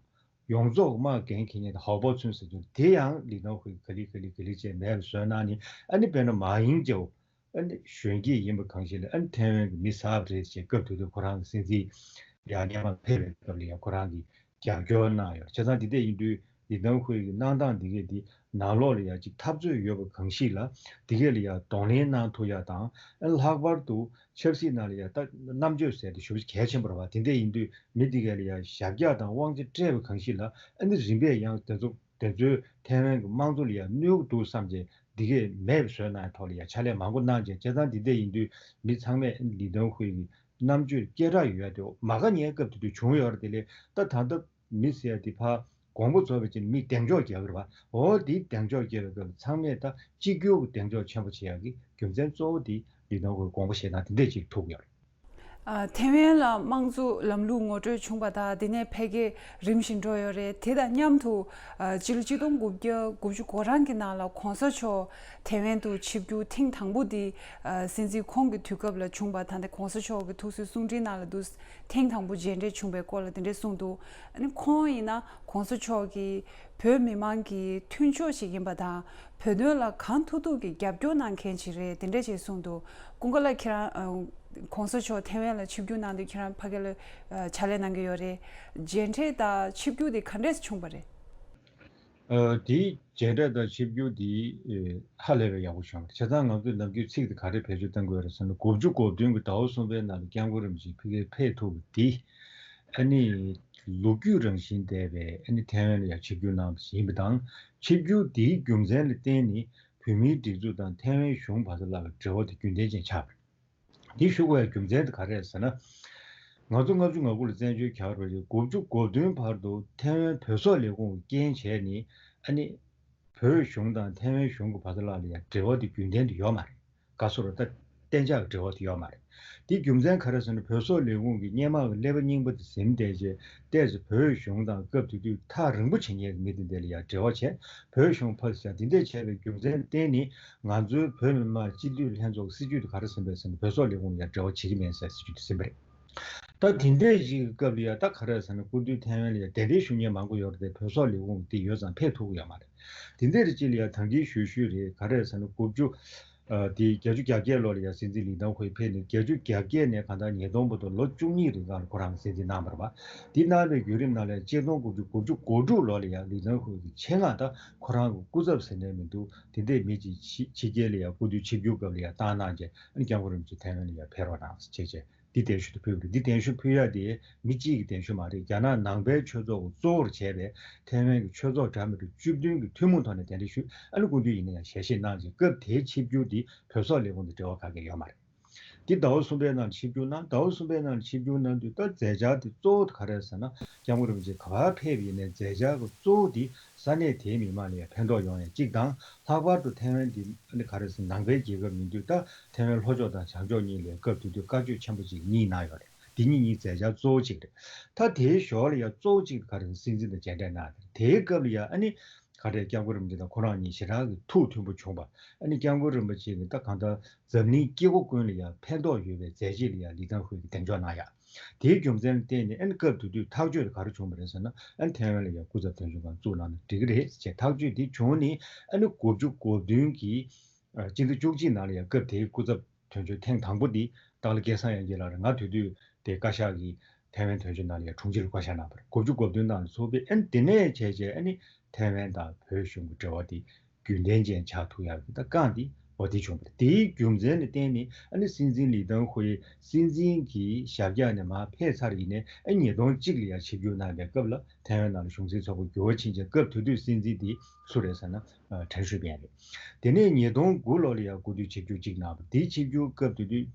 ཡོངས་རྫོགས་དམག་འགན་འཁྱེར་མཁན་དེ་ཧའོ་པོ་ཚུན་ཟེར་རྒྱུ་དེ་ཡང་ལི་ཏང་ཧུའེ་ག་ལེ་ག་ལེ་ག་ལེ་བྱས་མེད་པ་བཟོས་གནང་ནས་ཨ་ནི་དཔེར་ན་མ་ཡིང་ཅེའོ་ཨ་ནི་གཞོན་སྐྱེས་ཡིན་པ་གང་ཞིག་ལ་ཨ་ནི་ཐའེ་ཝན་གྱི་མི་གསར་པ་རེད་ཅེས་སྐབས་དེ་དུས་ཁོ་རང་གི་སྲིད་འཛིན་ཡང་སྔོན་མ་ཕེབས་པའི་སྐབས་ལ་ཡང་ཁོ་རང་གིས་རྒྱབ་སྐྱོར་གནང་ཡོད། བྱས་ཙང་འདི་འདྲ་ཡིན་དུས་ ལི་ཏང་ཧུའེ་གི་གནང་སྟངས་འདི་གས་འདི་ནང་ལོགས་ལ་ཡ་གཅིག་འཐབ་རྩོད་ཡོད་པ་གང་ཞིག་ལ་འདི་གས་ལ་ཡ་གདོང་ལེན་གནང་ཐུབ་ཡ་དང་། ཨ་ལྷག་པར་དུ་ཆབ་སྲིད་ནང་ལ་ཡ་ད་རྣམ་དཔྱོད་ཟེར་དེ་ཞེ་པོ་གལ་ཆེན་པོ་རེད་བ། དེ་འདྲ་ཡིན་དུས་མི་འདི་གས་ལ་ཡ་ཞབས་འཁྱག་དང་དབང་ཆ་སྤྲད་པ་གང་ཞིག་ལ་ཨ་ནི་རིམ་པས་ཡང་དེ་ཚོ་དེ་ཚོའི་ཐའེ་ཝན་གྱི་དམངས་གཙོ་ལ་ཡ་གནོད་ཀྱི་འདུག་བསམ་བྱས་འདི་གས་མེད་པ་བཟོས་གནང་ཡ་ཐོག་ལ་ཡ་ཕྱག་ལས་མང་པོ་གནང་བྱས། བྱས་ཙང་འདི་འདྲ་ཡིན་དུས་མི་ཚང་མས་ལི་ཏང་ཧུའེ་གི་རྣམ་དཔྱོད་སྐད་གྲགས་ཡོད་ཡ་དེ་མ་དགའ་མཁན་སྐབས་དེ་དུས་བྱུང་ཡོད་རེད། དེ་ལས་ད་ད་ལྟ་མི་ཟེར་ཡ་དེ་ཕར་དགོངས་པ་རྫོགས་པའི་རྗེས་ནས་མིས་གདེང་འཇོག་རྒྱག་གི་རེད་བ། འོ་དེའི་གདེང་འཇོག་རྒྱག་པའི་སྐབས་ཚང་མས་ད་གཅིག་གྱུར་གྱི་གདེང་འཇོག་ཆེན་པོ་བྱེད་ཡག་གི་རྒྱུ་མཚན་གཙོ་བོ་དེ་ལི་ཏང་ཧུའེ་དགོངས་པ་བཞེས་སྟངས་དེ་འདྲས་ཅིག་ཐུག་ཡོད་རེད། ཨ། ཐའེ་ཝན་ལ་དམངས་གཙོ་ལམ་ལུགས་ངོ་སྤྲོད་བྱུང་བ་དང་དེ་ནས་འཕེལ་རྒྱས་རིམ་བཞིན་འགྲོ་ཡོད་རེད། དེ་དང་མཉམ་དུ་ཨ། སྤྱི་ལོ་གཅིག་སྟོང་དགུ་བརྒྱ་དགུ་བཅུ་གོ་གྲངས་ཀྱི་ནང་ལ་གོང་ས་མཆོག་ཐའེ་ཝན་དུ་ཆིབས་བསྒྱུར་ཐེངས་དང་པོ་དེ་ཨ། སྲིད་འཛིན་ཁོང་གི་དུས་སྐབས་ལ་བྱུང་བ་དང་། དེ་གོང་ས་མཆོག་གི་ཐུགས་གསོའི་གསུང་འཕྲིན་ནང་ལ་འདུག་ཐེངས་དང་པོ་མཇལ་འཕྲད་བྱུང་བའི་སྐོར་ལ་དེ་འདྲས་གསུངས་འདུག་ཨ་ནི་ཁོང་ཡིན་ན་གོང་ས་མཆོག་གིས་བོད་མི་མང་གི་མཐུན་ཕྱོགས་ཤིག་ཡིན་པ་དང་། བོད་དོན་ལ་གང་ཐུབ་ཐུབ་ཀྱིས་རྒྱབ་སྐྱོར་གནང་མཁན་ཞིག་རེད། དེ་འདྲ་ཞིག་གསུངས་འདུག་ཀུན་དགའ་ལགས་ཁྱེད་རང་ཨ། གོང་ས་མཆོག་ཐའེ་ཝན་ལ་ཆིབས་བསྒྱུར་གནང་དུས་ཁྱེད་རང་ཕ་གི་ལ་ཨ། ཕྱག་ལས་གནང་གི་ཡོད་རེད། མཇལ་འཕྲད་དང་ཆིབས་བསྒྱུར་དེ་ག་འདྲས་བྱུང་བ་རེད། ཨ། དེའི་མཇལ་འཕྲད་དང་ཆིབས་བསྒྱུར་དེ་ཨེ། ཧ་ལས་པའི་ཡག་པོ་བྱུང་བ་རེད། བྱས་ཙང་ང་ཚོས་ནམ་རྒྱུན་ཚིག་དེ་ག་རེ་བེད་སྤྱོད་གཏང་དགོས་རེད་ཟེར་ན། དགུ་བཅུ་གོ་བདུན་གྱི་ཟླ་བ་གསུམ་པའི་ནང་ལ་སྐྱབས་མགོན་རིན་པོ་ཆེ་ཕ་གིར་ཕེབས་ཐུབ་པ་དེ་ཨ་ནི་ལོ་རྒྱུས་རང་བཞིན་ལྡན་པའི་ཨ་ནི་ཐའེ་ཝན་ལ་ཡང་ཆིབས་བསྒྱུར་གནང་བ་ཞིག་ཡིན་པ་དང་། ཆིབས་བསྒྱུར་དེའི་རྒྱུ་མཚན་ལ་བརྟེན་ནས་བོད་མིའི་སྒྲིག་འཛུགས་དང་ཐའེ་ཝན་གཞུང་བར་དུ་ལ་འབྲེལ་བ་དེ་རྒྱུན་ལྡན་ཅན་ཆགས་པ་རེད། འདི་ཞུ་དགོས་ཡ་རྒྱུ་མཚན་དེ་ག་རེ་རེད་ཟེར་ན། ང་ཚོ་ལྔ་བཅུ་ང་དགུ་ལ་བཙན་བྱོལ་གྱར་བ་རེད། དགུ་བཅུ་གོ་བདུན་བར་དུ་ཐའེ་ཝན་བོད་སོག་ལས་ཁུངས་ཀྱིས་རྐྱེན་བྱས་ནས་ཨ་ནི་བོད་གཞུང་དང་ཐའེ་ཝན་གཞུང་གི་བར་དུ་ལ་ལ་ཡ་འབྲེལ་བ་དེ་རྒྱུན་ལྡན་དུ་ཡོད་མ་རེད། ག་སོ་ར་ད་གཏན་འཇགས་ཀྱི་འབྲེལ་བ་དེ་ཡོད་མ་རེད། དེ་རྒྱུ་མཚན་ག་རེ་ཟེར་ན། བོད་སོག་ལས་ཁུངས་ཀྱིས་སྔོན་མ་གི་ཀླད་པ་རྙིང་པ་དེ་ཟིན་བསྡད་རྗེས་ཏོག་ཙམ་བོད་གཞུང་དང་སྐབས་དེ་དུས་ཐག་རིང་པོ་བྱེད་མཁན་གྱི་མི་དེ་འདྲ་ལ་ཡ་འབྲེལ་བ་བྱས། བོད་གཞུང་ཕར་བཞག་འདི་འདྲས་བྱས་པའི་རྒྱུ་མཚན་བརྟེན་ནས་ང་ཚོའི་བོད་མི་མང་སྤྱི་འཐུས་ལྷན་ཚོགས་སྲིད་ཇུས་དེ་ག་རེ་ཟིན་པ་རེད་ཟེར་ན། བོད་སོག་ལས་ཁུངས་ལ་ཡ་འབྲེལ་བ་བྱེད་ཀྱི་མེད་ཟེར་སྲིད་ཇུས་དེ་ཟིན་པ་རེད། ད་དེ་འདྲས་ཞིག་གི་སྐབས་ལ་ཡ་ད་ག་རེ་ཟེར་ན། སྐུ་མདུན་ཐའེ་ཝན་ལ་ཡ་གདན་འདྲེན་ཞུ་མཁན་མང་པོ་ཡོད་རེད་དེ། བོད་སོག་ལས་ཁུངས་དེ་ཡོད་ཙང་ཕེབས་ཐུབ་ཀྱི་ཡོད་མ་རེད། དེ་འདྲས་རེད། ཅིག་ལ་ཡ་ད་གིན་ཞུས་ཞུས་རེད། ག་རེ་ཟེར་ན། དགུ་བཅུ་ཨ། དེ་བརྒྱད་ཅུ་གྱ་བརྒྱད་ལོ་ལ་ཡ་སྲིད་འཛིན་ལི་ཏང་ཧུའེ་ཕེབས་ནས། བརྒྱད་ཅུ་གྱ་བརྒྱད་ནས་གང་ལྟར་ཉིས་སྟོང་བར་དུ་ལོ་བཅུ་གཉིས་རིང་ག་ལ་ཁོ་རང་གིས་སྲིད་འཛིན་གནང་བ་རེད་པ། དེ་གནང་བའི་བརྒྱུད་རིམ་ནང་ལ་ཆིག་སྟོང་དགུ་བརྒྱ་དགུ་བཅུ་གོ་དྲུག་ལོ་ལ་ཡ་ལི་ཏང་ཧུའེ་གི་ཆེད་མངགས། ད་ཁོ་རང་གི་སྐུ་ཚབ་ཟེར་ནའི་མི་འདུག་དེ་འདྲའི་མི་ཅིག་ཕྱི་ཕྱི་རྒྱལ་ལ་ཡ་སྐུ་མདུན་ཆིབས་བསྒྱུར་སྐབས་ལ་ཡ་བཏང་གནང་བྱས། ཨ་ནི་སྐྱབས་མགོན་རིན་པོ་ཆེ་ཐའེ་ཝན་ལ་ཡ་ཕེབས་རོགས་གནང་ཟེར་བྱས་བྱས། འདི་གདན་ཞུ་དེ་ཕུལ་བ་རེད། འདི་གདན་ཞུ་ཕུལ་ཡ་དེ་མི་གཅིག་གི་གདན་ཞུ་མ་རེད། རྒྱ་ནག་ནང་པའི་ཆོས་ཚོགས་ཀྱིས་གཙོ་བོར་བྱས་པའི་ཐའེ་ཝན་གྱི་ཆོས་ཚོགས་འདྲ་མི་འདྲ་བཅུ་བདུན་གྱི་ཐུན་མོང་ཐོག་ནས་གདན་འདྲེན་ཞུས། ཨ་ནི་སྐུ་མདུན་ཡིན་ན་ཡང་ཞལ་བཞེས་གནང་རྗེས་སྐབས་དེའི་ཆིབས་བསྒྱུར་དེ་བོད་སོག་ལས་ཁུངས་དང་འབྲེལ་བ་ག་གེ་ཡོད་མ་རེད། འདི་ཟླ་བ་གསུམ་པའི་ནང་ཆིབས་བསྒྱུར་གནང་། ཟླ་བ་གསུམ་པའི་ནང་ཆིབས་བསྒྱུར་གནང་དུས་ད་མཛད་འཆར་དེ་གཙོ་བོ་དེ་ག་རེ་རེད་ཟེར་ན། སྐྱབས་མགོན་རིན་པོ་ཆེ་ག་པར་ཕེབས་ཡིན་ནའི་མཛད་འཆར་གྱི་གཙོ་བོ་དེ་ས་གནས་དེའི་མི་མང་ལ་ཡང་ཕན་ཐོགས་ཡོང་ཡ་གཅིག་དང་། ལྷག་པར་དུ་ཐའེ་ཝན་འདི་ཨ་ནི་ག་རེ་ཟེར། ནང་པའི་རྒྱལ་ཁབ་ཡིན་དུས། ད་ཐའེ་ཝན་ལྷོ་ཕྱོགས་དང་བྱང་ཕྱོགས་གཉིས་ལ་སྐབས་དེ་དུས་བཀའ་ཆོས་ཆེན་པོ་ཅིག་གཉིས་གནང་ཡོད་རེད། འདི་གཉིས་གཉིས་མཛད་འཆར་གཙོ་བོ་གཅིག་རེད། ད་དེའི་ཞོར་ལ་ཡང་གཙོ་བོ་གཅིག་ག་རེ་ཟེར་ན། སྲིད་འཛིན་དང་མཇལ་འཕྲད་གནང་། དེའི་སྐབས་ལ་ཡང་ཨ་ནི་ག་རེ། སྐྱབས་མགོན་རིན་པོ་ཆེ་དང་ཁོ་རང་གཉིས་ཞེ་དྲག་གི་ཐུགས་མཐུན་པོ་བྱུང་བ། ཨ་ནི་སྐྱབས་མགོན་རིན་པོ་ཆེ་གིས་ད་གང་ལྟར་འཛམ་གླིང་སྐྱེ་བོ་ཀུན་ལ་ཡང་ཕན་ཐོགས་ཡོད་པའི་མཛད་རྗེས་ལ་ཡང་ལི་ཏང་ཧུའེ་གིས་གདེང་འཇོག་གནང་ཡ། དེའི་རྒྱུ་མཚན་ལ་བརྟེན་ནས་ཨ་ནི་སྐབས་དེ་དུས་ཐག་གཅོད་དེ་ག་རེ་བྱུང་བ་རེད་ཟེར་ན། ཨ་ནི་ཐའེ་ཝན་ལ་ཡང་སྐུ་ཚབ་དོན་གཅོད་ཁང་བཙུགས་གནང་ན་འགྲིག་གི་རེད་ཅེས་ཐག་གཅོད་དེ་བྱུང་ནས། ཨ་ནི་དགུ་བཅུ་གོ་བདུན་གྱི་ཨ། སྤྱི་ཟླ་བཅུ་གཅིག་ནང་ལ་ཡང་སྐབས་དེའི་སྐུ་ཚབ་དོན་གཅོད་ཐེངས་དང་པོ་འདི་སྟག་ལྷ་སྐལ་བཟང་དབྱངས་སྐྱིད་ལགས་རེད། ང་དེ་དུས་དེ་བཀའ་ཤག་གི་ཐའེ་ཝན་དོན་གཅོད་ནང་ལ་ཡང་དྲུང་ཆེ་རུ་བཀའ་ཤག་གནང་བ་རེད། དགུ་བཅུ་གོ་བདུན་ནང་ལ་ཚོགས་པའི། ཨ་ནི་དེ་ནས་བྱས་བྱས་ཨ་ནི་ཐའེ་ཝན་དང་བོད་གཞུང་གི་འབྲེལ་བ་དེ་རྒྱུན་ལྡན་ཅན་ཆགས་ཐུབ་ཡག་གི་ད་རྐང་འདི་འོ་དེ་བྱུང་བ་རེད། དེའི་རྒྱུ་མཚན་ལ་བརྟེན་ནས་ཨ་ནི་སྲིད་འཛིན་ལི་ཏང་ཧུའེ་སྲིད་འཛིན་གྱི་ཞབས་འཁྱག་ནས་མར་ཕེབས་ཚར་ཡིན་ནའི། ཨ། ཉིས་སྟོང་གཅིག་ལ་ཡང་ཆིབས་བསྒྱུར་གནང་བའི་སྐབས་ལ་ཐའེ་ཝན་ནང་ལ་གཞུང་སྲིད་ཚོགས་པ་འགྱུར་བ་ཕྱིན་རྗེས་སྐབས་དེ་དུས་སྲིད་འཛིན་དེ་སུ་རེད་ཟེར་ན། ཨ། ཁྲེན་ཧྲུའུ་ཕིན་རེད། དེ་ནས་ཉིས་སྟོང་དགུ་ལོ་ལ་ཡང་སྐུ་མདུན་ཆིབས་བསྒྱུར་གཅིག་གནང་བ། དེའི་ཆིབས་བསྒྱུར་སྐབས་དེ་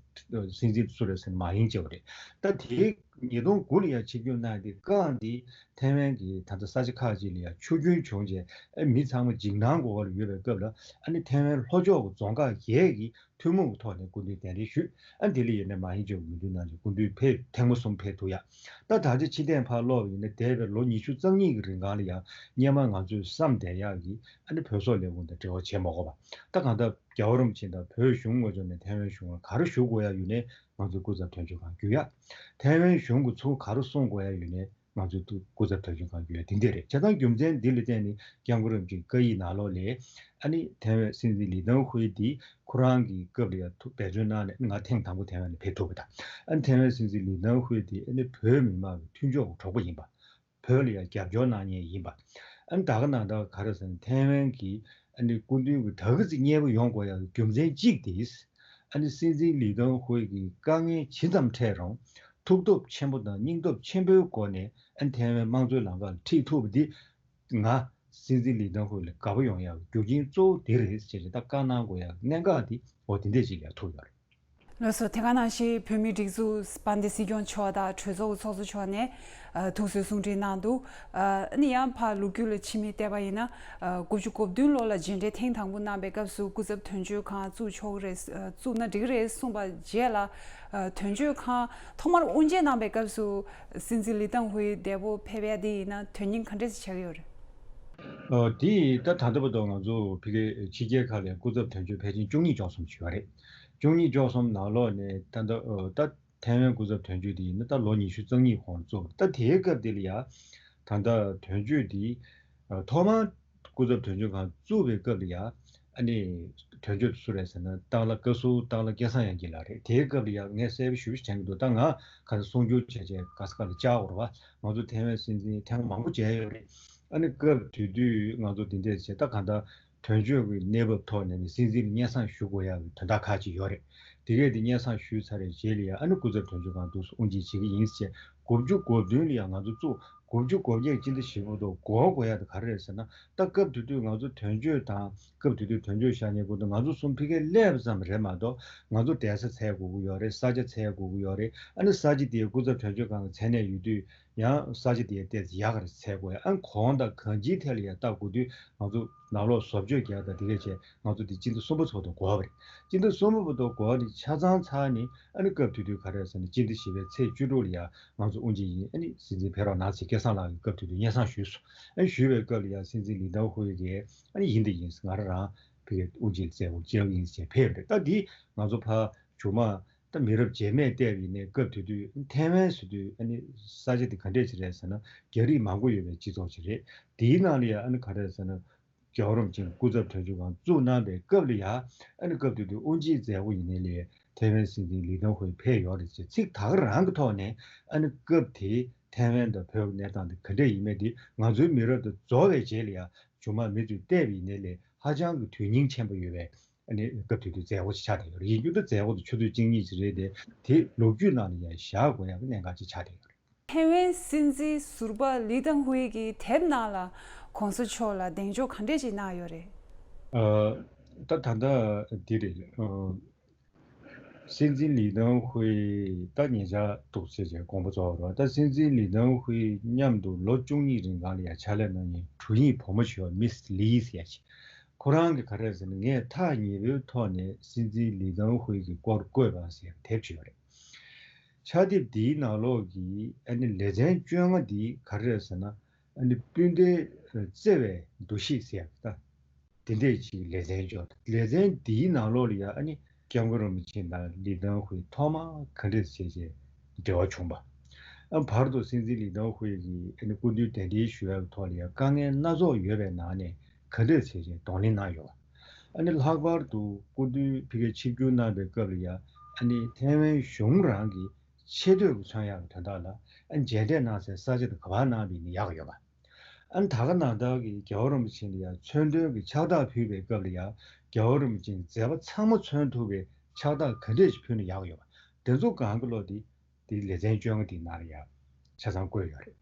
དུས་སྲིད་འཛིན་སུ་རེད་ཟེར་ན་མཱ་ཡིང་ཅེ་བ་རེད། ད་དེའི་ཉིས་སྟོང་དགུ་ལ་ཡང་ཆིབས་བསྒྱུར་གནང་དེ་རྐང་དེ་ཐའེ་ཝན་གྱི་ད་ལྟ་ས་ཆ་ཁག་ཅིག་ལ་ཡང་ཆུ་རྒྱུན་བྱུང་རྗེས། ཨ། མི་ཚང་མ་འཇིགས་སྣང་གི་འོག་ལ་ཡོད་པའི་སྐབས་ལ། ཨ་ནི་ཐའེ་ཝན་ལྷོ་ཕྱོགས་ཀྱི་རྫོང་ཁག་བརྒྱད་ཀྱི་ཐུན་མོང་གི་ཐོག་ནས་སྐུ་མདུན་གདན་འདྲེན་ཞུས། ཨ། ལྡི་ལི་ཡིན་ན་མཱ་ཡིང་ཅེ་བ་མོས་མཐུན་གནང་རྗེས་སྐུ་མདུན་ཕེབས་ཐེངས་མ་གསུམ་ཕེབས་ཐུབ་ཡ། ད་ད་ཆ་ཕྱིར་ཐེངས་ཕར་ལོག་པ་ཡིན་ན་འདས་པའི་ལོ་ཉི་ཤུ་རྩ་གཉིས་ཀྱི་རིང་གང་ལ་ཡང་སྔོན་མ་ང་ཚོས་བསམ་བསྡད་ཡག་གི། ཨ་ནི་བོད་སོག་ལས་ཁུངས་དང་འབྲེལ་བ་བྱེད་མ་དགོས་པ། ད་གང་ལྟར་རྒྱལ་བ་རིན་པོ་ཆེ་དང་བོད་གཞུང་ངོས་ཕྱོགས་ནས་ཐའེ་ཝན་གཞུང་ལ་ག་རེ་ཞུ་དགོས་ཡ་ཡོད་ནའི་ང་ཚོས་སྐུ་ཚབ་དོན་གཅོད་ཁང་བརྒྱུད་ཡ། ཐའེ་ཝན་གཞུང་གིས་ཚུར་ག་རེ་གསུང་དགོས་ཡ་ཡོད་ནའི་ང་ཚོས་སྐུ་ཚབ་དོན་གཅོད་ཁང་བརྒྱུད་ཡ་དེ་འདྲས་རེད། བྱས་ཙང་རྒྱུ་མཚན་འདི་ལ་བརྟེན་ནས་སྐྱབས་མགོན་རིན་པོ་ཆེའི་བཀའ་ཡིག་ནང་ལོགས་ལ། ཨ་ནི་ཐའེ་ཝན་སྲིད་འཛིན་ལི་ཏང་ཧུའེ་འདི་ཁོ་རང་གི་སྐབས་ལ་ཡང་ཐུགས་འབད་བརྩོན་གནང་ནས། ང་ཐེངས་དང་པོ་ཐའེ་ཝན་ལ་ཕེབས་ཐུབ་པ་དང་། ཨ་ནི་ཐའེ་ཝན་སྲིད་འཛིན་ལི་ཏང་ཧུའེ་འདི་ཨ་ནི་བོད་མི་མང་གི་མཐུན་ཕྱོགས་ཀྱི་གྲོགས་པོ་ཡིན་པ། བོད་ལ་ཡང་རྒྱབ་སྐྱོར་གནང་མཁན་ཡིན་པ། ཨ་ནི་ད་ག་ནང་ལྟར་ག་རེ་ཟེར་ན་ཐའེ་ཝན་གྱི་ཨ་ནི་སྐུ་མདུན་གྱི་ད་ག་ཙིག་མཉེས་པོ་ཡོང་དགོས་ཡག་གི་རྒྱུ་མཚན་གཅིག་དེ། ཨ་ནི་སྲིད་འཛིན་ལི་ཏང་ཧུའེ་གི་དཀའ་ངལ་ཇི་ཙམ་འཕྲད་རུང་ཐུགས་སྟོབས་ཆེན་པོ་དང་སྙིང་སྟོབས་ཆེན་པོའི་སྒོ་ནས་ཨ་ནི་ཐའེ་ཝན་དམངས་གཙོའི་ལམ་ཁ་ལ་ཁྲིད་ཐུབ་པ་འདི་ང་སྲིད་འཛིན་ལི་ཏང་ཧུའེ་ལ་དགའ་པོ་ཡོང་ཡག་གི་རྒྱུ་རྐྱེན་གཙོ་བོ་དེ་རེད་ཅེས་ད་བཀའ་གནང་དགོས་ཡག་གི་གནད་འགག་དེ་འོ་དེ་འདྲས་ཅིག་ལ་ཐུག་ཡོད་རེད། ལགས་སོ། དེ་ག་ནང་བཞིན་བོད་མིའི་སྒྲིག་འཛུགས་དཔལ་ལྡན་སྲིད་སྐྱོང་མཆོག་དང་གྲོས་ཚོགས་ཀྱི་ཚོགས་གཙོ་མཆོག་ནས་ཨ་ཐུགས་གསོའི་གསུང་འཕྲིན་གནང་འདུག་ཨ་ནི་ཡང་ཕར་ལོ་རྒྱུས་ལ་ཕྱི་མིག་བལྟས་པ་ཡིན་ན། ཨ་དགུ་བཅུ་གོ་བདུན་ལོ་ལ་མཇལ་འཕྲད་ཐེངས་དང་པོ་གནང་པའི་སྐབས་སུ་སྐུ་ཚབ་དོན་གཅོད་ཁང་བཙུགས་ཆོག་གི་རེད། ཨ་བཙུགས་ན་འགྲིག་གི་རེད་གསུངས་པ་རྗེས་ལ། ཨ་དོན་གཅོད་ཁང་ཐོག་མར་དབུ་འབྱེད་གནང་པའི་སྐབས་སུ་སྲིད་འཛིན་ལི་ཏང་ཧུའེ་འདས་པོ་ཕེབས་ཡ་དེ་ཡིན་ན་དོན་སྙིང་ག་འདྲས་ཆགས་ཀྱི་ཡོད་རེད། ཨ་དེ་ད་ད་ལྟ་བར་དུ་ང་ཚོ་ཕ་གིའི་ཕྱི་རྒྱལ་ཁག་ལ་སྐུ་ཚབ་དོན་གཅོད་ཕལ་ཆེར་བཅུ་གཉིས་བཅུ་གསུམ་ཞིག་ཡོད་རེད། བཅུ་གཉིས་བཅུ་གསུམ་ནང་ལོགས་ནས་ད་ལྟ་ཨ་ད་ཐའེ་ཝན་སྐུ་ཚབ་དོན་གཅོད་དེ་ཡིན་ན་ད་ལོ་ཉི་ཤུ་རྩ་གཉིས་གོང་བཙུགས། ད་དེའི་སྐབས་དེ་ལ་ཡ་ད་ལྟ་དོན་གཅོད་དེ་ཨ་ཐོག་མར་སྐུ་ཚབ་དོན་གཅོད་ཁང་བཙུགས་པའི་སྐབས་ལ་ཡ་ཨ་ནི་དོན་གཅོད་སུ་རེད་ཟེར་ན་སྟག་ལྷ་བཀའ་ཟུར་སྟག་ལྷ་སྐལ་བཟང་དབྱངས་སྐྱིད་ལགས་རེད། དེའི་སྐབས་ལ་ཡ་ངས་གསལ་པོ་ཞེ་པོ་ཞིག་དྲན་གྱི་འདུག་ད་ང་ག་ཚོད་གསུང་སྒྱུར་བྱས་བྱས་ག་ས་ག་ལ་བཅར་དགོས་རེད་བ། ང་ཚོ་ཐའེ་ཝན་སྲིད་འཛིན་ཐེངས་མང་པོ་མཇལ་ཡོད་རེད། ཨ་ནི་སྐབས་དེ་དུས་ང་ཚོ་འདི་འདྲས་བྱས་ད་གང་ལྟར་དོན་གཅོད་ཀྱི་གནས་བབ་ཐོག་ནས་ནི་སྲིད་འཛིན་ལ་སྙན་སེང་ཞུ་དགོས་ཡག་གི་དོན་དག་ཁག་ཅིག་ཡོད་རེད། དེ་གས་དེ་སྙན་སེང་ཞུས་ཚར་བའི་རྗེས་ལ་ཡང་ཨ་ནི་སྐུ་ཚབ་དོན་གཅོད་ཁང་འདུག་སེ་དབུ་འབྱེད་བྱེད་ཀྱི་ཡིན་ཟེར་བྱས་དགུ་བཅུ་གོ་བདུན་ལ་ཡང་ང་ཚོ་བཙུགས། དགུ་བཅུ་གོ་བརྒྱད་སྤྱི་ཟླ་བཞི་པ་དུ་འགོར་དགོས་ཡག་དེ་ག་རེ་རེད་ཟེར་ན། ད་སྐབས་དེ་དུས་ང་ཚོ་དོན་གཅོད་དང་སྐབས་དེ་དུས་དོན་གཅོད་བཞག་མཁན་སྐུ་མདུན་ང་ཚོ་གསུམ་ཕ་གིར་སླེབས་པ་ཙམ་རེད་མ་གཏོགས་ང་ཚོ་བསྡད་ས་འཚོལ་དགོས་ཀྱི་ཡོད་རེད། ས་ཆ་འཚོལ་དགོས་ཀྱི་ཡོད་རེད། ཨ་ནི་ས་ཆ་དེའི་སྐུ་ཚབ་དོན་གཅོད་ཁང་གི་མཚན་གནས་ཡོད་དུས་ཡང་ས་ཆ་དེའི་ཏོག་ཙམ་ཡག་ག་རེ་འཚོལ་དགོས། ཨ་ནི་གོང་དང་གང་ཅིའི་ཐད་ལ་ཡང་ལྟ་དགོས་དུས་ང་ཚོ་ནང་ལོགས་བཟོ་བཅོས་རྒྱག་དང་དེ་གས་བྱས་ང་ཚོ་དེ་སྤྱི་ཟླ་གསུམ་པ་ཚོ་དང་འགོར་བ་རེད། སྤྱི་ཟླ་གསུམ་པ་བར་དུ་འགོར་ནས་ཆ་ཚང་ཚར་ནས་ཨ་ནི་སྐབས་དེ་དུས་ག་རེ་རེད་ཟེར་ན་སྤྱི་ཟླ་བཞི་པའི་ཚེས་བཅུ་དྲུག་ལ་ཡང་ང་ཚོ་དབུ་འབྱེད་ཡིན། ཨ་ནི་སྲིད་འཛིན་ཕེབས་རོགས་གནང་ཟེར་སྐལ་བཟང་ལགས་ཀྱིས་སྐབས་དེ་དུས་སྙན་སེང་ཞུས་སོང་། ཨ་ནི་ཞུས་པའི་སྐབས་ལ་ཡང་སྲིད་འཛིན་ལི་ཏང་ཧུའེ་གིས་ཨ་ནི་ཡིན་དང་ཡིན་ཟེར་ང་རང་རང་ཕ་གིའི་དབུ་འབྱེད་ལ་བཙལ་དགོས་བཅར་གྱི་ཡིན་ཟེར་ཕེབས་རེད། ད་འདི་ང་ཚོ་ཕར་མཇུག་མ་ད་མི་རབས་རྗེས་མས་བལྟས་པ་ཡིན་ནའི་སྐབས་དེ་དུས་ཐའེ་ཝན་ཟེར་དུས་ཨ་ནི་ས་ཆ་དེ་ག་འདྲས་ཅིག་རེད་ཟེར་ན་རྒྱ་རིགས་མང་པོ་ཡོད་པའི་སྤྱི་ཚོགས་ཅིག་རེད། དེའི་ནང་ལ་ཡང་ཨ་ནི་ག་རེ་རེད་ཟེར་ན། རྒྱལ་བ་རིན་པོ་ཆེ་སྐུ་ཚབ་དོན་གཅོད་ཁང་བཙུགས་གནང་པའི་སྐབས་ལ་ཡ། ཨ་ནི་སྐབས་དེ་དུས་དབུ་འབྱེད་མཛད་སྒོ་ཡིན་ནའི་ལས་ཐའེ་ཝན་སྲིད་འཛིན་ལི་ཏང་ཧུའེ་ཕེབས་ཡོད་རེད་ཅེས་ཚིག་ད་ག་རང་གི་ཐོག་ནས་ཨ་ནི་སྐབས་དེའི་ཐའེ་ཝན་དང་བོད་ཀྱི་གནས་སྟངས་དེ་ག་འདྲས་ཡིན་མིན་དེ་ང་ཚོའི་མི་རབས་དང་རྫོགས་པའི་རྗེས་ལ་ཡ་མཇུག་མ་མི་ཚོས་བལྟས་པ་ཡིན་ནའི་ལས་ཧ་ཅང་གི་དོན་སྙིང་ཆེན་པོ་ཡོད་པའི་ཨ་ནི་སྐབས་དེ་དུས་མཛད་སྒོ་ཞིག་ཆགས་བསྡད་ཡོད་རེད། ཡིན་རྒྱུ་ད་མཛད་སྒོ་དེ་ཆུ་ཚོད་གཅིག་གཉིས་ཅིག་རེད་དེ་དེ་ལོ་རྒྱུས་ནང་ལ་ཡ་བཞག་དགོས་ཡག་གི་གནད་འགག་ཅིག་ཆགས་བསྡད་ཡོད་རེད། ཐའེ་ཝན་སྲིད་འཛིན་ཟུར་པ་ལི་ཏང་ཧུའེ་གིས་དེབ་ནང་ལ་གོང་ས་མཆོག་ལ་གདེང་འཇོག་ག་འདྲས་ཅིག་གནང་ཡོད་རེད། ཨ། ད་ད་ལྟ་འདི་རེད། ཨ། སྲིད་འཛིན་ལི་ཏང་ཧུའེ་ད་ཉེ་ཆར་འདུག་ཟེར་བྱས་དགོངས་པ་རྫོགས་རེད་བ། ད་སྲིད་འཛིན་ལི་ཏང་ཧུའེ་མཉམ་དུ་ལོ་བཅུ་གཉིས་རིང་གང་ལ་ཡང་ཕྱག་ལས་གནང་མཁན་དྲུང་ཡིག་བུ་མོ་ཞིག་ཡོད། མིས་ལི་ཟེར་ཡ་ཞིག་ཁོ་རང་གིས་ག་རེ་ཟེར་ན་ངས་ཐག་ཉེ་པོའི་ཐོག་ནས་སྲིད་འཛིན་ལི་ཏང་ཧུའེ་གི་སྐོར་བཀོད་པ་ཟེར་དེབ་ཅིག་ཡོད་རེད། ཕྱག་དེབ་འདིའི་ནང་ལོགས་ཀྱི་ཨ་ནི་ལེ་ཚན་བཅོ་ལྔ་འདི་ག་རེ་རེད་ཟེར་ན། ཨ་ནི་སྤུན་ཟླའི་བརྩེ་བའི་འདུ་ཤེས་ཟེར་ཡག་ད། དེ་འདྲས་ཅིག་ལེ་ཚན་བཅོ། ལེ་ཚན་འདིའི་ནང་ལོགས་ལ་ཡང་ཨ་ནི་སྐྱབས་མགོན་རིན་པོ་ཆེ་དང་ལི་ཏང་ཧུའེ་ཐོག་མར་ག་འདྲས་བྱས་བྱས་འབྲེལ་བ་བྱུང་བ། ཨ་བར་དུ་སྲིད་འཛིན་ལི་ཏང་ཧུའེ་གིས་ཨ་ནི་སྐུ་མདུན་གདན་འདྲེན་ཞུ་ཡག་གི་ཐོག་ལ་ཡང་དཀའ་ངལ་སྣ་ཚོགས་ཡོད་པའི་ནང་ནས་ག་འདྲས་བྱས་བྱས་གདོང་ལེན་གནང་ཡོད་པ། ཨ་ནི་ལྷག་པར་དུ་སྐུ་མདུན་ཕ་གིར་ཆིབས་བསྒྱུར་གནང་པའི་སྐབས་ལ་ཡང་ཨ་ནི་ཐའེ་ཝན་གཞུང་རང་གི་ཆེ་བསྟོད་ཀྱི་མཚོན་ཡག་གི་དོན་དག་ལ་ཨ་ནི་མཇལ་འཕྲད་གནང་སའི་ས་ཆ་དེ་ག་པར་གནང་བ་ཡིན་ན་ཡག་ཡོད་པ། ཨ་ནི་ད་ག་ནང་ལྟར་གྱི་རྒྱལ་བ་རིན་པོ་ཆེ་ལ་ཡང་མཚོན་དོན་གྱི་ཕྱག་རྟགས་ཕུལ་བའི་སྐབས་ལ་ཡང་རྒྱལ་བ་རིན་པོ་ཆེས་མཛད་པ་ཚང་མ་མཚོན་ཐུབ་པའི་ཕྱག་རྟགས་ག་འདྲས་ཤིག་ཕུལ་ན་ཡག་ཡོད་པ། དེ་ཚོ་གང་གི་ལོ་དེ་དེའི་ལེ་ཚན་བཅོ་ལྔ་དེའི་ནང་ལ་ཡང་ཆ་ཚང་བཀོད་ཡོད་རེད།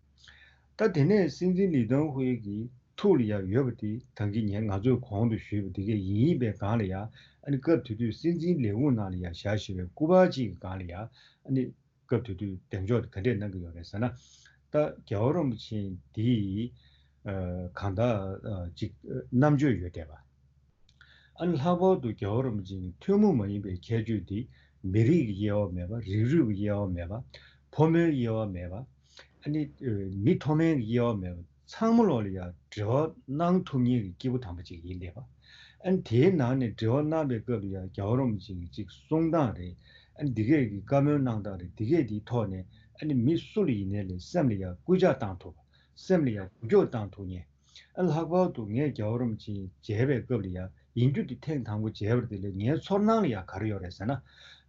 ད་དེ་ནས་སྲིད་འཛིན་ལི་ཏང་ཧུའེ་གི་ཐུགས་ལ་ཡང་ཡོད་པ་དེ་ད་གིན་ངས་ང་ཚོས་གོང་དུ་ཞུས་པ་དེ་གས་ཡིན་ཡིན་པའི་སྒང་ལ་ཡང་ཨ་ནི་སྐབས་དེ་དུས་སྲིད་འཛིན་ལས་ཁུངས་ནང་ལ་ཡང་བཞག་བཞིན་པའི་སྐུ་པར་གཅིག་གི་སྒང་ལ་ཡང་ཨ་ནི་སྐབས་དེ་དུས་གདེང་འཇོག་དེ་ག་འདྲས་གནང་གི་ཡོད་རེད་ཟེར་ན། ད་རྒྱལ་བ་རིན་པོ་ཆེ་འདི་ཨ་གང་ལྟར་ཨ་ཅིག་རྣམ་དཔྱོད་ཡོད་བསྡད་པ། ཨ་ནི་ལྷག་པར་དུ་རྒྱལ་བ་རིན་པོ་ཆེ་གི་ཐུན་མོང་མ་ཡིན་པའི་ཁྱད་ཆོས་འདི་མི་རིགས་ཀྱི་དབྱེ་བ་མེད་པ། རིགས་རུས་ཀྱི་དབྱེ་བ་མེད་པ། ཕོ་མོའི་དབྱེ་བ་མེད་པ། ཨ་ནི་ཨ་མི་མཐོ་དམན་གྱི་དབྱེ་བ་མེད་པ། ཚང་མ་ལོག་ལ་ཡང་འབྲེལ་བ་གནང་ཐུབ་མཁན་གྱི་སྐྱེས་བུ་དམ་པ་ཅིག་ཡིན་བསྡད་པ། ཨ་ནི་དེའི་ནང་ནས་འབྲེལ་བ་གནང་པའི་སྐབས་ལ་ཡང་རྒྱལ་བ་རིན་པོ་ཆེ་གི་ཅིག་གསུང་སྟངས་རེད། ཨ་ནི་འདི་གས་ཀྱི་བཀའ་མོལ་གནང་སྟངས་རེད། འདི་གས་དེའི་ཐོག་ནས་ཨ་ནི་མི་སུ་ལ་ཡིན་ནའི་ལས་སེམས་ལ་ཡང་སྐུལ་ལྕག་བཏང་ཐུབ་པ། སེམས་ལ་ཡང་འགུལ་སྐྱོད་བཏང་ཐུབ་མཁན། ཨ་ལྷག་པར་དུ་ངས་རྒྱལ་བ་རིན་པོ་ཆེ་མཇལ་བའི་སྐབས་ལ་ཡང་ཡིན་རྒྱུ་དེ་ཐེངས་དང་པོ་མཇལ་བ་དེ་ལས་ངའི་ཚོར་སྣང་ལ་ཡང་ག་རེ་ཡོད་རེད་ཟེར་ན།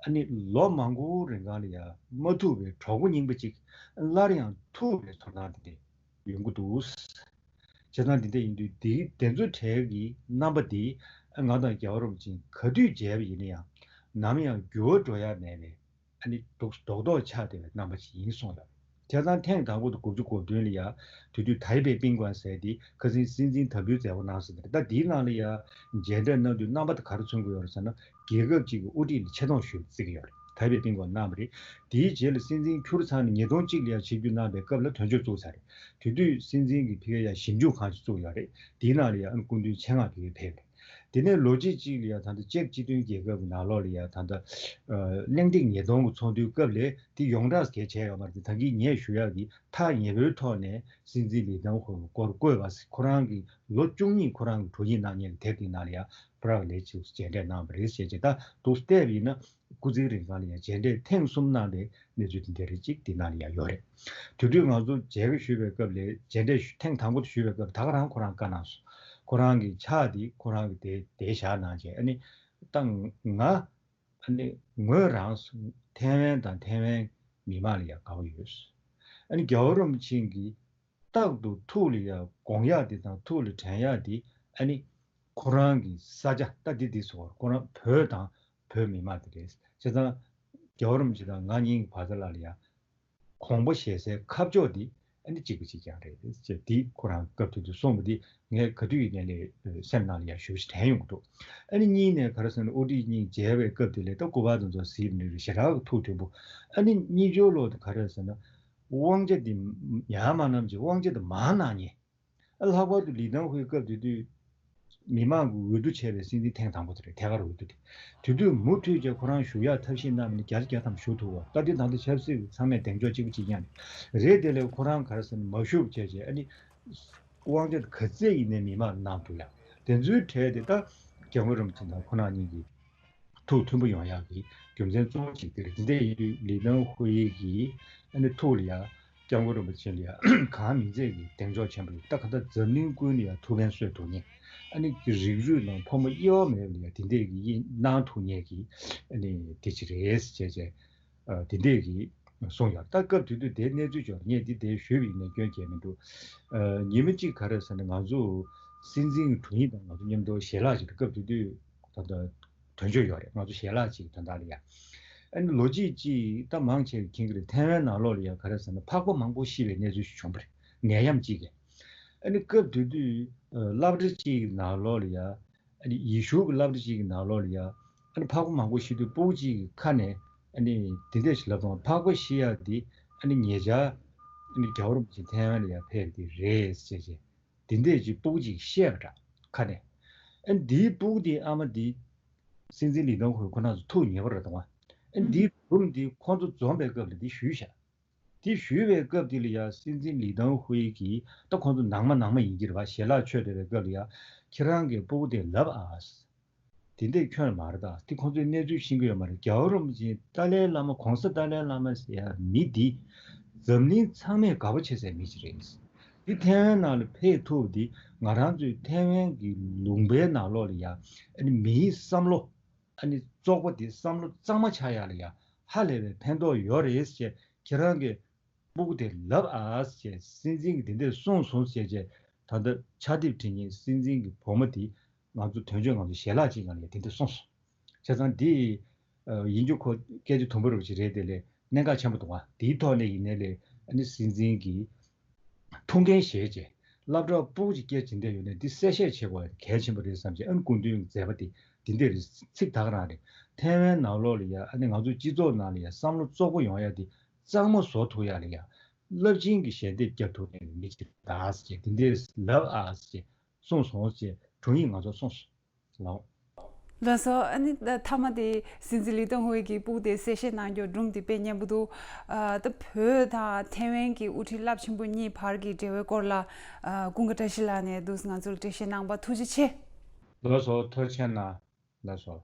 ཨ་ནི་ལོ་མང་པོའི་རིང་གང་ལ་ཡང་མ་ཐུག་པའི་གྲོགས་པོ་རྙིང་པ་ཅིག་སླར་ཡང་ཐུག་པའི་ཚོར་སྣང་དེ་འདྲ་ཡོང་གི་འདུག་བྱས་ཙང་འདི་འདྲ་ཡིན་དུས་འདི་དེ་ཚོ་གྲས་ཀྱི་རྣམ་པ་འདི་ང་དང་རྒྱལ་བ་རིན་པོ་ཆེ་ག་དུས་མཇལ་བ་ཡིན་ན་ཡང་ནམ་ཡང་འགྱུར་བ་འགྲོ་ཡ་མེད་པའི། ཨ་ནི་རྡོག་རྡོག་རྡོག་ཆགས་བསྡད་པའི་རྣམ་པ་ཞིག་ཡིན་གསུངས་ཡོད། བྱས་ཙང་ཐེངས་དང་པོ་དང་དགུ་བཅུ་གོ་བདུན་ལ་ཡ་དེ་དུས་ཐའེ་པེ་པིན་ཀོན་ཟེར་དེ་ཁ་སང་སྲིད་འཛིན་དམ་འབུལ་མཛད་སྒོ་གནང་ས་དེ་རེད། ད་དེའི་ནང་ལ་ཡ་མཇལ་འཕྲད་གནང་དུས་རྣམ་པ་དེ་ག་རེ་མཚོན་གྱི་ཡོད་རེད་ཟེར་ན། རྒྱལ་ཁབ་ཅིག་གི་དབུ་ཁྲིད་ལ་ཆེ་མཐོང་ཞུ་བརྩི་གི་ཡོད་རེད། ཐའེ་པེ་པིན་ཀོན་གནང་བ་རེད། དེའི་རྗེས་ལ་སྲིད་འཛིན་ཁྱུར་ཚང་ནས་ཉིས་སྟོང་གཅིག་ལ་ཡ་ཆིབས་བསྒྱུར་གནང་བའི་སྐབས་ལ་དོན་གཅོད་བཙུགས་ཚར་རེད། དེ་དུས་སྲིད་འཛིན་གྱི་ཕི་ག་ཡ་ཞིབ་འཇུག་ཁང་ཞིག་བཙུགས་ཡོད་རེད། དེའི་ནང་ལ་ཡ་ཨ་ནི་སྐུ་མདུན་ཆེད་མངགས་ཕེབས་རེད། དེ་ནས་ལོ་གཅིག་གཅིག་ལ་ཡ་ད་ལྟ་ཅེཀ་སྤྱི་མཐུན་རྒྱལ་ཁབ་ཀྱི་ནང་ལོགས་ལ་ཡ་ད་ལྟ་ཨ་གླེང་སྟེགས་ཉིས་སྟོང་གི་ཚོགས་འདུའི་སྐབས་ལ་དེ་ཡོངས་གྲགས་གལ་ཆེ་ཡོད་མ་རེད། དེ་ད་གིན་ངས་ཞུ་ཡག་གི་ཐག་ཉེ་པོའི་ཐོག་ནས་སྲིད་འཛིན་ལི་ཐང་ཧུའེ་སྐོར་བཀོད་པ། ཁོ་རང་གི་ལོ་བཅུ་གཉིས་ཁོ་རང་གི་དྲུང་ཡིག་གནང་མཁན་གྱི་དེབ་དེའི་ནང་ལ་ཡ་པྲག་ལ་ཡ་ཅིག་མཇལ་འཕྲད་གནང་བ་རེད་ཟེར་བྱས། ད་འདུག་བལྟས་པ་ཡིན་ན། སྐུ་ཚེ་རིང་ཐང་ལ་ཡང་མཇལ་འཕྲད་ཐེངས་གསུམ་གནང་བའི་གནས་ཚུལ་དེ་འདྲ་རེ་གཅིག་དེ་ནང་ལ་ཡང་ཡོད་རེད། དེ་དུས་ང་ཚོ་མཇལ་ཁ་ཞུས་པའི་སྐབས་ལ་མཇལ་འཕྲད་ཞུ་ཐེངས་དང་པོ་དེ་ཞུས་པའི་སྐབས་ད་ག་རང་ཁོ་རང་བཀའ་གནང་སོང་། ཁོ་རང་གི་ཕྱག་དེ་ཁོ་རང་གི་དེ་དེ་བཞག་གནང་བྱས། ཨ་ནི་ད་ང་ཨ་ནི་ངོས་རང་ཐའེ་ཝན་དང་ཐའེ་ཝན་མི་མང་ལ་ཡང་དགའ་བོ་ཡོད། ཨ་ནི་རྒྱལ་བ་རིན་པོ་ཆེ་གིས་རྟག་ཏུ་ཐུགས་ལ་ཡ་དགོངས་ཡག་འདི་དང་ཐུགས་ལ་དྲན་ཡག་འདི་ཨ་ནི་ཁོ་རང་གི་ས་ཆ་ད་འདི་འདི་ཟེར་བ་ཁོ་རང་བོད་དང་བོད་མི་མང་དེ་རེད། བྱས་ཙང་རྒྱལ་བ་རིན་པོ་ཆེ་དང་ང་གཉིས་ཀྱི་བར་མཚམས་ལ་ཡ་དགོངས་པ་བཞེས་སའི་ཁ་ཕྱོགས་འདི་ཨ་ནི་གཅིག་པ་གཅིག་རྐྱང་རེད་ཅེས་འདི་ཁོ་རང་སྐབས་དེ་དུས་གསུངས་པ་འདི་ངས་ག་དུས་ཡིན་ནའི་ལས་སེམས་ནང་ལ་ཡ་ཞེ་པོ་ཅིག་དྲན་ཡོང་གི་འདུག་ཨ་ནི་གཉིས་ནས་ག་རེ་ཟེར་ན་དབུ་ཁྲིད་གཉིས་མཇལ་བའི་སྐབས་དེ་ལ་ད་སྐུ་པར་དེ་ཚོ་གཟིགས་ནས་ཞེ་དྲག་གི་ཐུགས་མཐུན་པོ། ཨ་ནི་གཉིས་སྦྱོར་ལོག་དེ་ག་རེ་ཟེར་ན། དབང་ཆ་འདི་ཡར་མ་གནང་བྱས་དབང་ཆ་འདི་མར་གནང་མཁན། ཨ་ལྷག་པར་དུ་ལི་ཐང་ཧུའེ་སྐབས་དེ་དུས་མི་མང་གི་འོས་བསྡུ་བྱས་པའི་སྲིད་འཛིན་ཐེངས་དང་པོ་དེ་རེད། ཐད་ཀར་འོས་བསྡུ་དེ། དེ་དུས་མུ་མཐུད་བྱས་ཁོ་རང་བཞུགས་ཡག་ཐབས་ཤེས་གནང་བ་ནི་བརྒྱ་ཆ་བརྒྱ་ཐམ་བཞུགས་ཐུབ་པ། ད་དེ་ད་ལྟ་ཆབ་སྲིད་ཀྱི་ཚང་མས་གདེང་འཇོག་གཅིག་པ་གཅིག་རྐྱང་རེད། རེད་དེ་ལས་ཁོ་རང་ག་རེ་ཟེར་ན་མ་བཞུགས་བྱས་བྱས་ཨ་ནི་དབང་ཆ་ག་ཚད་ཡིན་ནའི་མི་མང་གནང་ཐུབ་ཡག་དེ་ཚོའི་གྲས་དེ་ད་སྐྱབས་མགོན་རིན་པོ་ཆེ་དང་ཁོ་རང་གཉིས་ཀྱིས། ཐུགས་མཐུན་པོ་ཡོང་ཡག་གི་རྒྱུ་མཚན་གཙོ་བོ་གཅིག་དེ་རེད། དེ་འདྲ་ཡིན་དུས་ལི་ཐང་ཧུའེ་གིས་ཨ་ནི་ཐུགས་ལ་ཡ་སྐྱབས་མགོན་རིན་པོ་ཆེ་ལ་ཡ་གང་མིན་ཚད་ཀྱི་གདེང་འཇོག་ཆེན་པོ་ཡོད། ད་ག་ད་འཛམ་གླིང་ཀུན་ལ་ཡ་ཐུགས་ཕན་གསོས་ཐུབ་མཁན། ཨ་ནི་རིགས་རུས་ནང་ཕོ་མོ་དབྱེ་བ་མེད་པ་ལ་ཡ་དེ་འདྲས་ཀྱི་དབྱེ་གནང་ཐུབ་མཁན་གྱི་ཨ་ནི་དེ་ཅིག་རེད་ཅེས་བྱས། ཨ་དེ་འདྲས་ཀྱི་གསུངས་ཡོད། ད་སྐབས་དེ་དུས་དེའི་གནས་ཚུལ་ཅིག་ཡོད་རེད། ངས་འདི་དེ་ཞུས་པ་ཡིན་ན་སྐྱོན་གང་ཡང་མི་འདུག་ཨ་ཉི་མ་གཅིག་ག་རེ་ཟེར་ན་ང་ཚོ་སྲིད་འཛིན་གྱི་དྲུང་ཡིག་དང་ང་ཚོ་མཉམ་དུ་ཞལ་ལག་ཅིག་སྐབས་དེ་དུས་ད་ལྟ། དོན་གཅོད་ཡོད་རེད། ང་ཚོ་ཞལ་ལག་ཅིག་དོན་དག་ལ་ཡ། ཨ་ནི་ལོ་གཅིག་ཅིག་ད་མང་ཆེ་བས་མཁྱེན་གྱི་རེད། ཐའེ་ཝན་ནང་ལོགས་ལ་ཡ་ག་རེ་ཟེར་ན་ཕག་པ་མང་པོ་ཤི་བའི་གནས་ཚུལ་ཞིག་བྱུང་བ་རེད། ནད་ཡམས་གཅིག་གིས། ཨ་ནི་སྐབས་དེ་དུས་སློབ་གྲྭ་གཅིག་གི་ནང་ལོགས་ལ་ཡ། ཨ་ནི་ཡེ་ཤུ་གི་སློབ་གྲྭ་གཅིག་གི་ནང་ལོགས་ལ་ཡ། ཨ་ནི་ཕག་པ་མང་པོ་ཤི་དུས་སྤུ་གུ་གཅིག་གི་ཁ་ནས་ཨ་ནི་དེ་འདྲས་ཞིག་ལབ་སོང་། ཕག་པ་ཤི་ཡག་འདི་ཨ་ནི་ཉེ་ཆར་ཨ་ནི་རྒྱལ་བ་རིན་པོ་ཆེ་ཐའེ་ཝན་ལ་ཡ་ཕེབས་དེ་རེད་ཟེར་བྱས། དེ་འདྲས་ཀྱི་སྤུ་གུ་ཅིག་བཤད་པ་འདྲ་ཁ་ནས། ཨ་འདིའི་སྤུ་གུ་དེའི་ཨ་མ་འདི་སྲིད་འཛིན་ལི་ཐང་ཧུའེ་ཁོ་རང་ཚོ་ཐུགས་ཉེ་བོ་རེད་དང་། ཨ་འདིའི་སྒྲུང་འདི་ཁོང་ཚོ་འཛོམས་པའི་སྐབས་ལ་འདི་ཞུས་ཤག་དེ་ཞུས་པའི་སྐབས་དེ་ལ་ཡ་སྲིད་འཛིན་ལི་ཐང་ཧུའེ་གིས་ད་ཁོང་ཚོ་ནང་མ་ནང་མ་ཡིན་གྱི་རེད་པ། ཞལ་ལག་མཆོད་བསྡད་པའི་སྐབས་ལ་ཡ་ཁྱེད་རང་གི་སྤུ་གུ་དེ་ལབ་ཨ། དེ་འདྲས་ཁྱོན་ནས་མ་རེད་ད། དེ་ཁོང་ཚོས་གནས་ཚུལ་ཤེས་ཀྱི་ཡོད་མ་རེད། རྒྱལ་བ་རིན་པོ་ཆེ་ཏཱ་ལའི་བླ་མ་༸གོང་ས་ཏཱ་ལའི་བླ་མ་ཟེར་ཡ་མི་འདི་འཛམ་གླིང་ཚང་མས་དགའ་པོ་བྱེད་སའི་མི་ཞིག་རེད། འདི་ཐའེ་ཝན་ནང་ལ་ཕེབས་ཐུབ་འདི་ང་རང་ཚོའི་ཐའེ་ཝན་གྱི་ལུང་པའི་ནང་ལོགས་ལ་ཡ་ཨ་ནི་མིའི་བསམ་བློ་ཨ་ནི་བཙོག་པ་འདི་བསམ་བློ་གཙང་མ་ཆགས་ཡ་ལ་ཡ་ཧ་ལས་པའི་ཕན་ཐོགས་ཡོད་རེད་ཅེས་ཁྱེད་རང་གིས་སྤུ་གུ་དེ་ལབ་ཨ་ཞེས་སྲིད་འཛིན་གྱིས་དེ་འདྲས་གསུངས་སོང་ཞེས་བྱས། ད་ལྟ་ཕྱག་དེབ་བྲིས་མཁན་སྲིད་འཛིན་གྱི་བུ་མོ་དེ་ང་ཚོ་དོན་གཅོད་ང་ཚོ་ཞལ་ལག་ཅིག་ནང་ལ་དེ་འདྲས་གསུངས་སོང་། བྱས་ཙང་འདི་ཡིན་རྒྱུ་ཁོ་སྐད་ཆ་དུམ་བུ་རུ་ཅིག་རེད། དེ་ལས་གནད་འགག་ཆེན་པོ་འདུག་བ། དེའི་ཐོག་ནས་ཡིན་ནའི་ལས་ཨ་ནི་སྲིད་འཛིན་གྱིས་ཐུགས་འགན་བཞེས་བྱས་སློབ་གྲྭ་སྤུ་གུ་ཅིག་སྐད་ཇི་འདྲས་ཡོད་ནའི་འདི་གསལ་བཤད་བྱེད་དགོས་གལ་ཆེན་པོ་རེད་བསམ་བྱས། ཨ་ནི་སྐུ་མདུན་གྱི་མཛད་པ་དེ་འདི་འདྲས་རེད། ཚིག་ད་ག་རང་རེད། ཐའེ་ཝན་ནང་ལོགས་ལ་ཡ་ཨ་ནི་ང་ཚོ་སྤྱི་ཚོགས་ནང་ལ་ཡ་བསམ་བློ་བཙོག་པོ་ཡོང་ཡ་དེ། གཙང་མ་བཟོ་ཐུབ་ཡ་ལ་ཡ། རླབས་ཆེན་གྱི་ཞལ་འདེབས་བརྒྱབ་ཐུབ་མཁན་གྱི་མི་ཅིག་རེད་ཟེར་དེ་འདྲས་ལབ་ཨ་ཟེར་གསུངས་སོང་ཟེར་དྲུང་ཡིག་ང་ཚོར་གསུངས་སོང་། ལགས་སོ། ཨ་ནི་ད་མཐའ་མ་དེ་སྲིད་འཛིན་ལི་ཐང་ཧུའེ་གི་སྤུ་གུ་དེ་གསལ་བཤད་གནང་རྒྱུ་སྒྲུང་དེ་དཔེ་སྙན་པོ་འདུག་ཨ་ད་བོད་དང་ཐའེ་ཝན་གྱི་དབུ་ཁྲིད་རླབས་ཆེན་པོ་གཉིས་བར་གྱི་འབྲེལ་བའི་སྐོར་ལ་ཨ་ཀུན་དགའ་བཀྲ་ཤིས་ལགས་ནས་འདུག་ང་ཚོར་འགྲེལ་བཤད་གནང་བ་ཐུགས་རྗེ་ཆེ། ལགས་སོ། ཐུགས་རྗེ་གནང་། ལགས་སོ།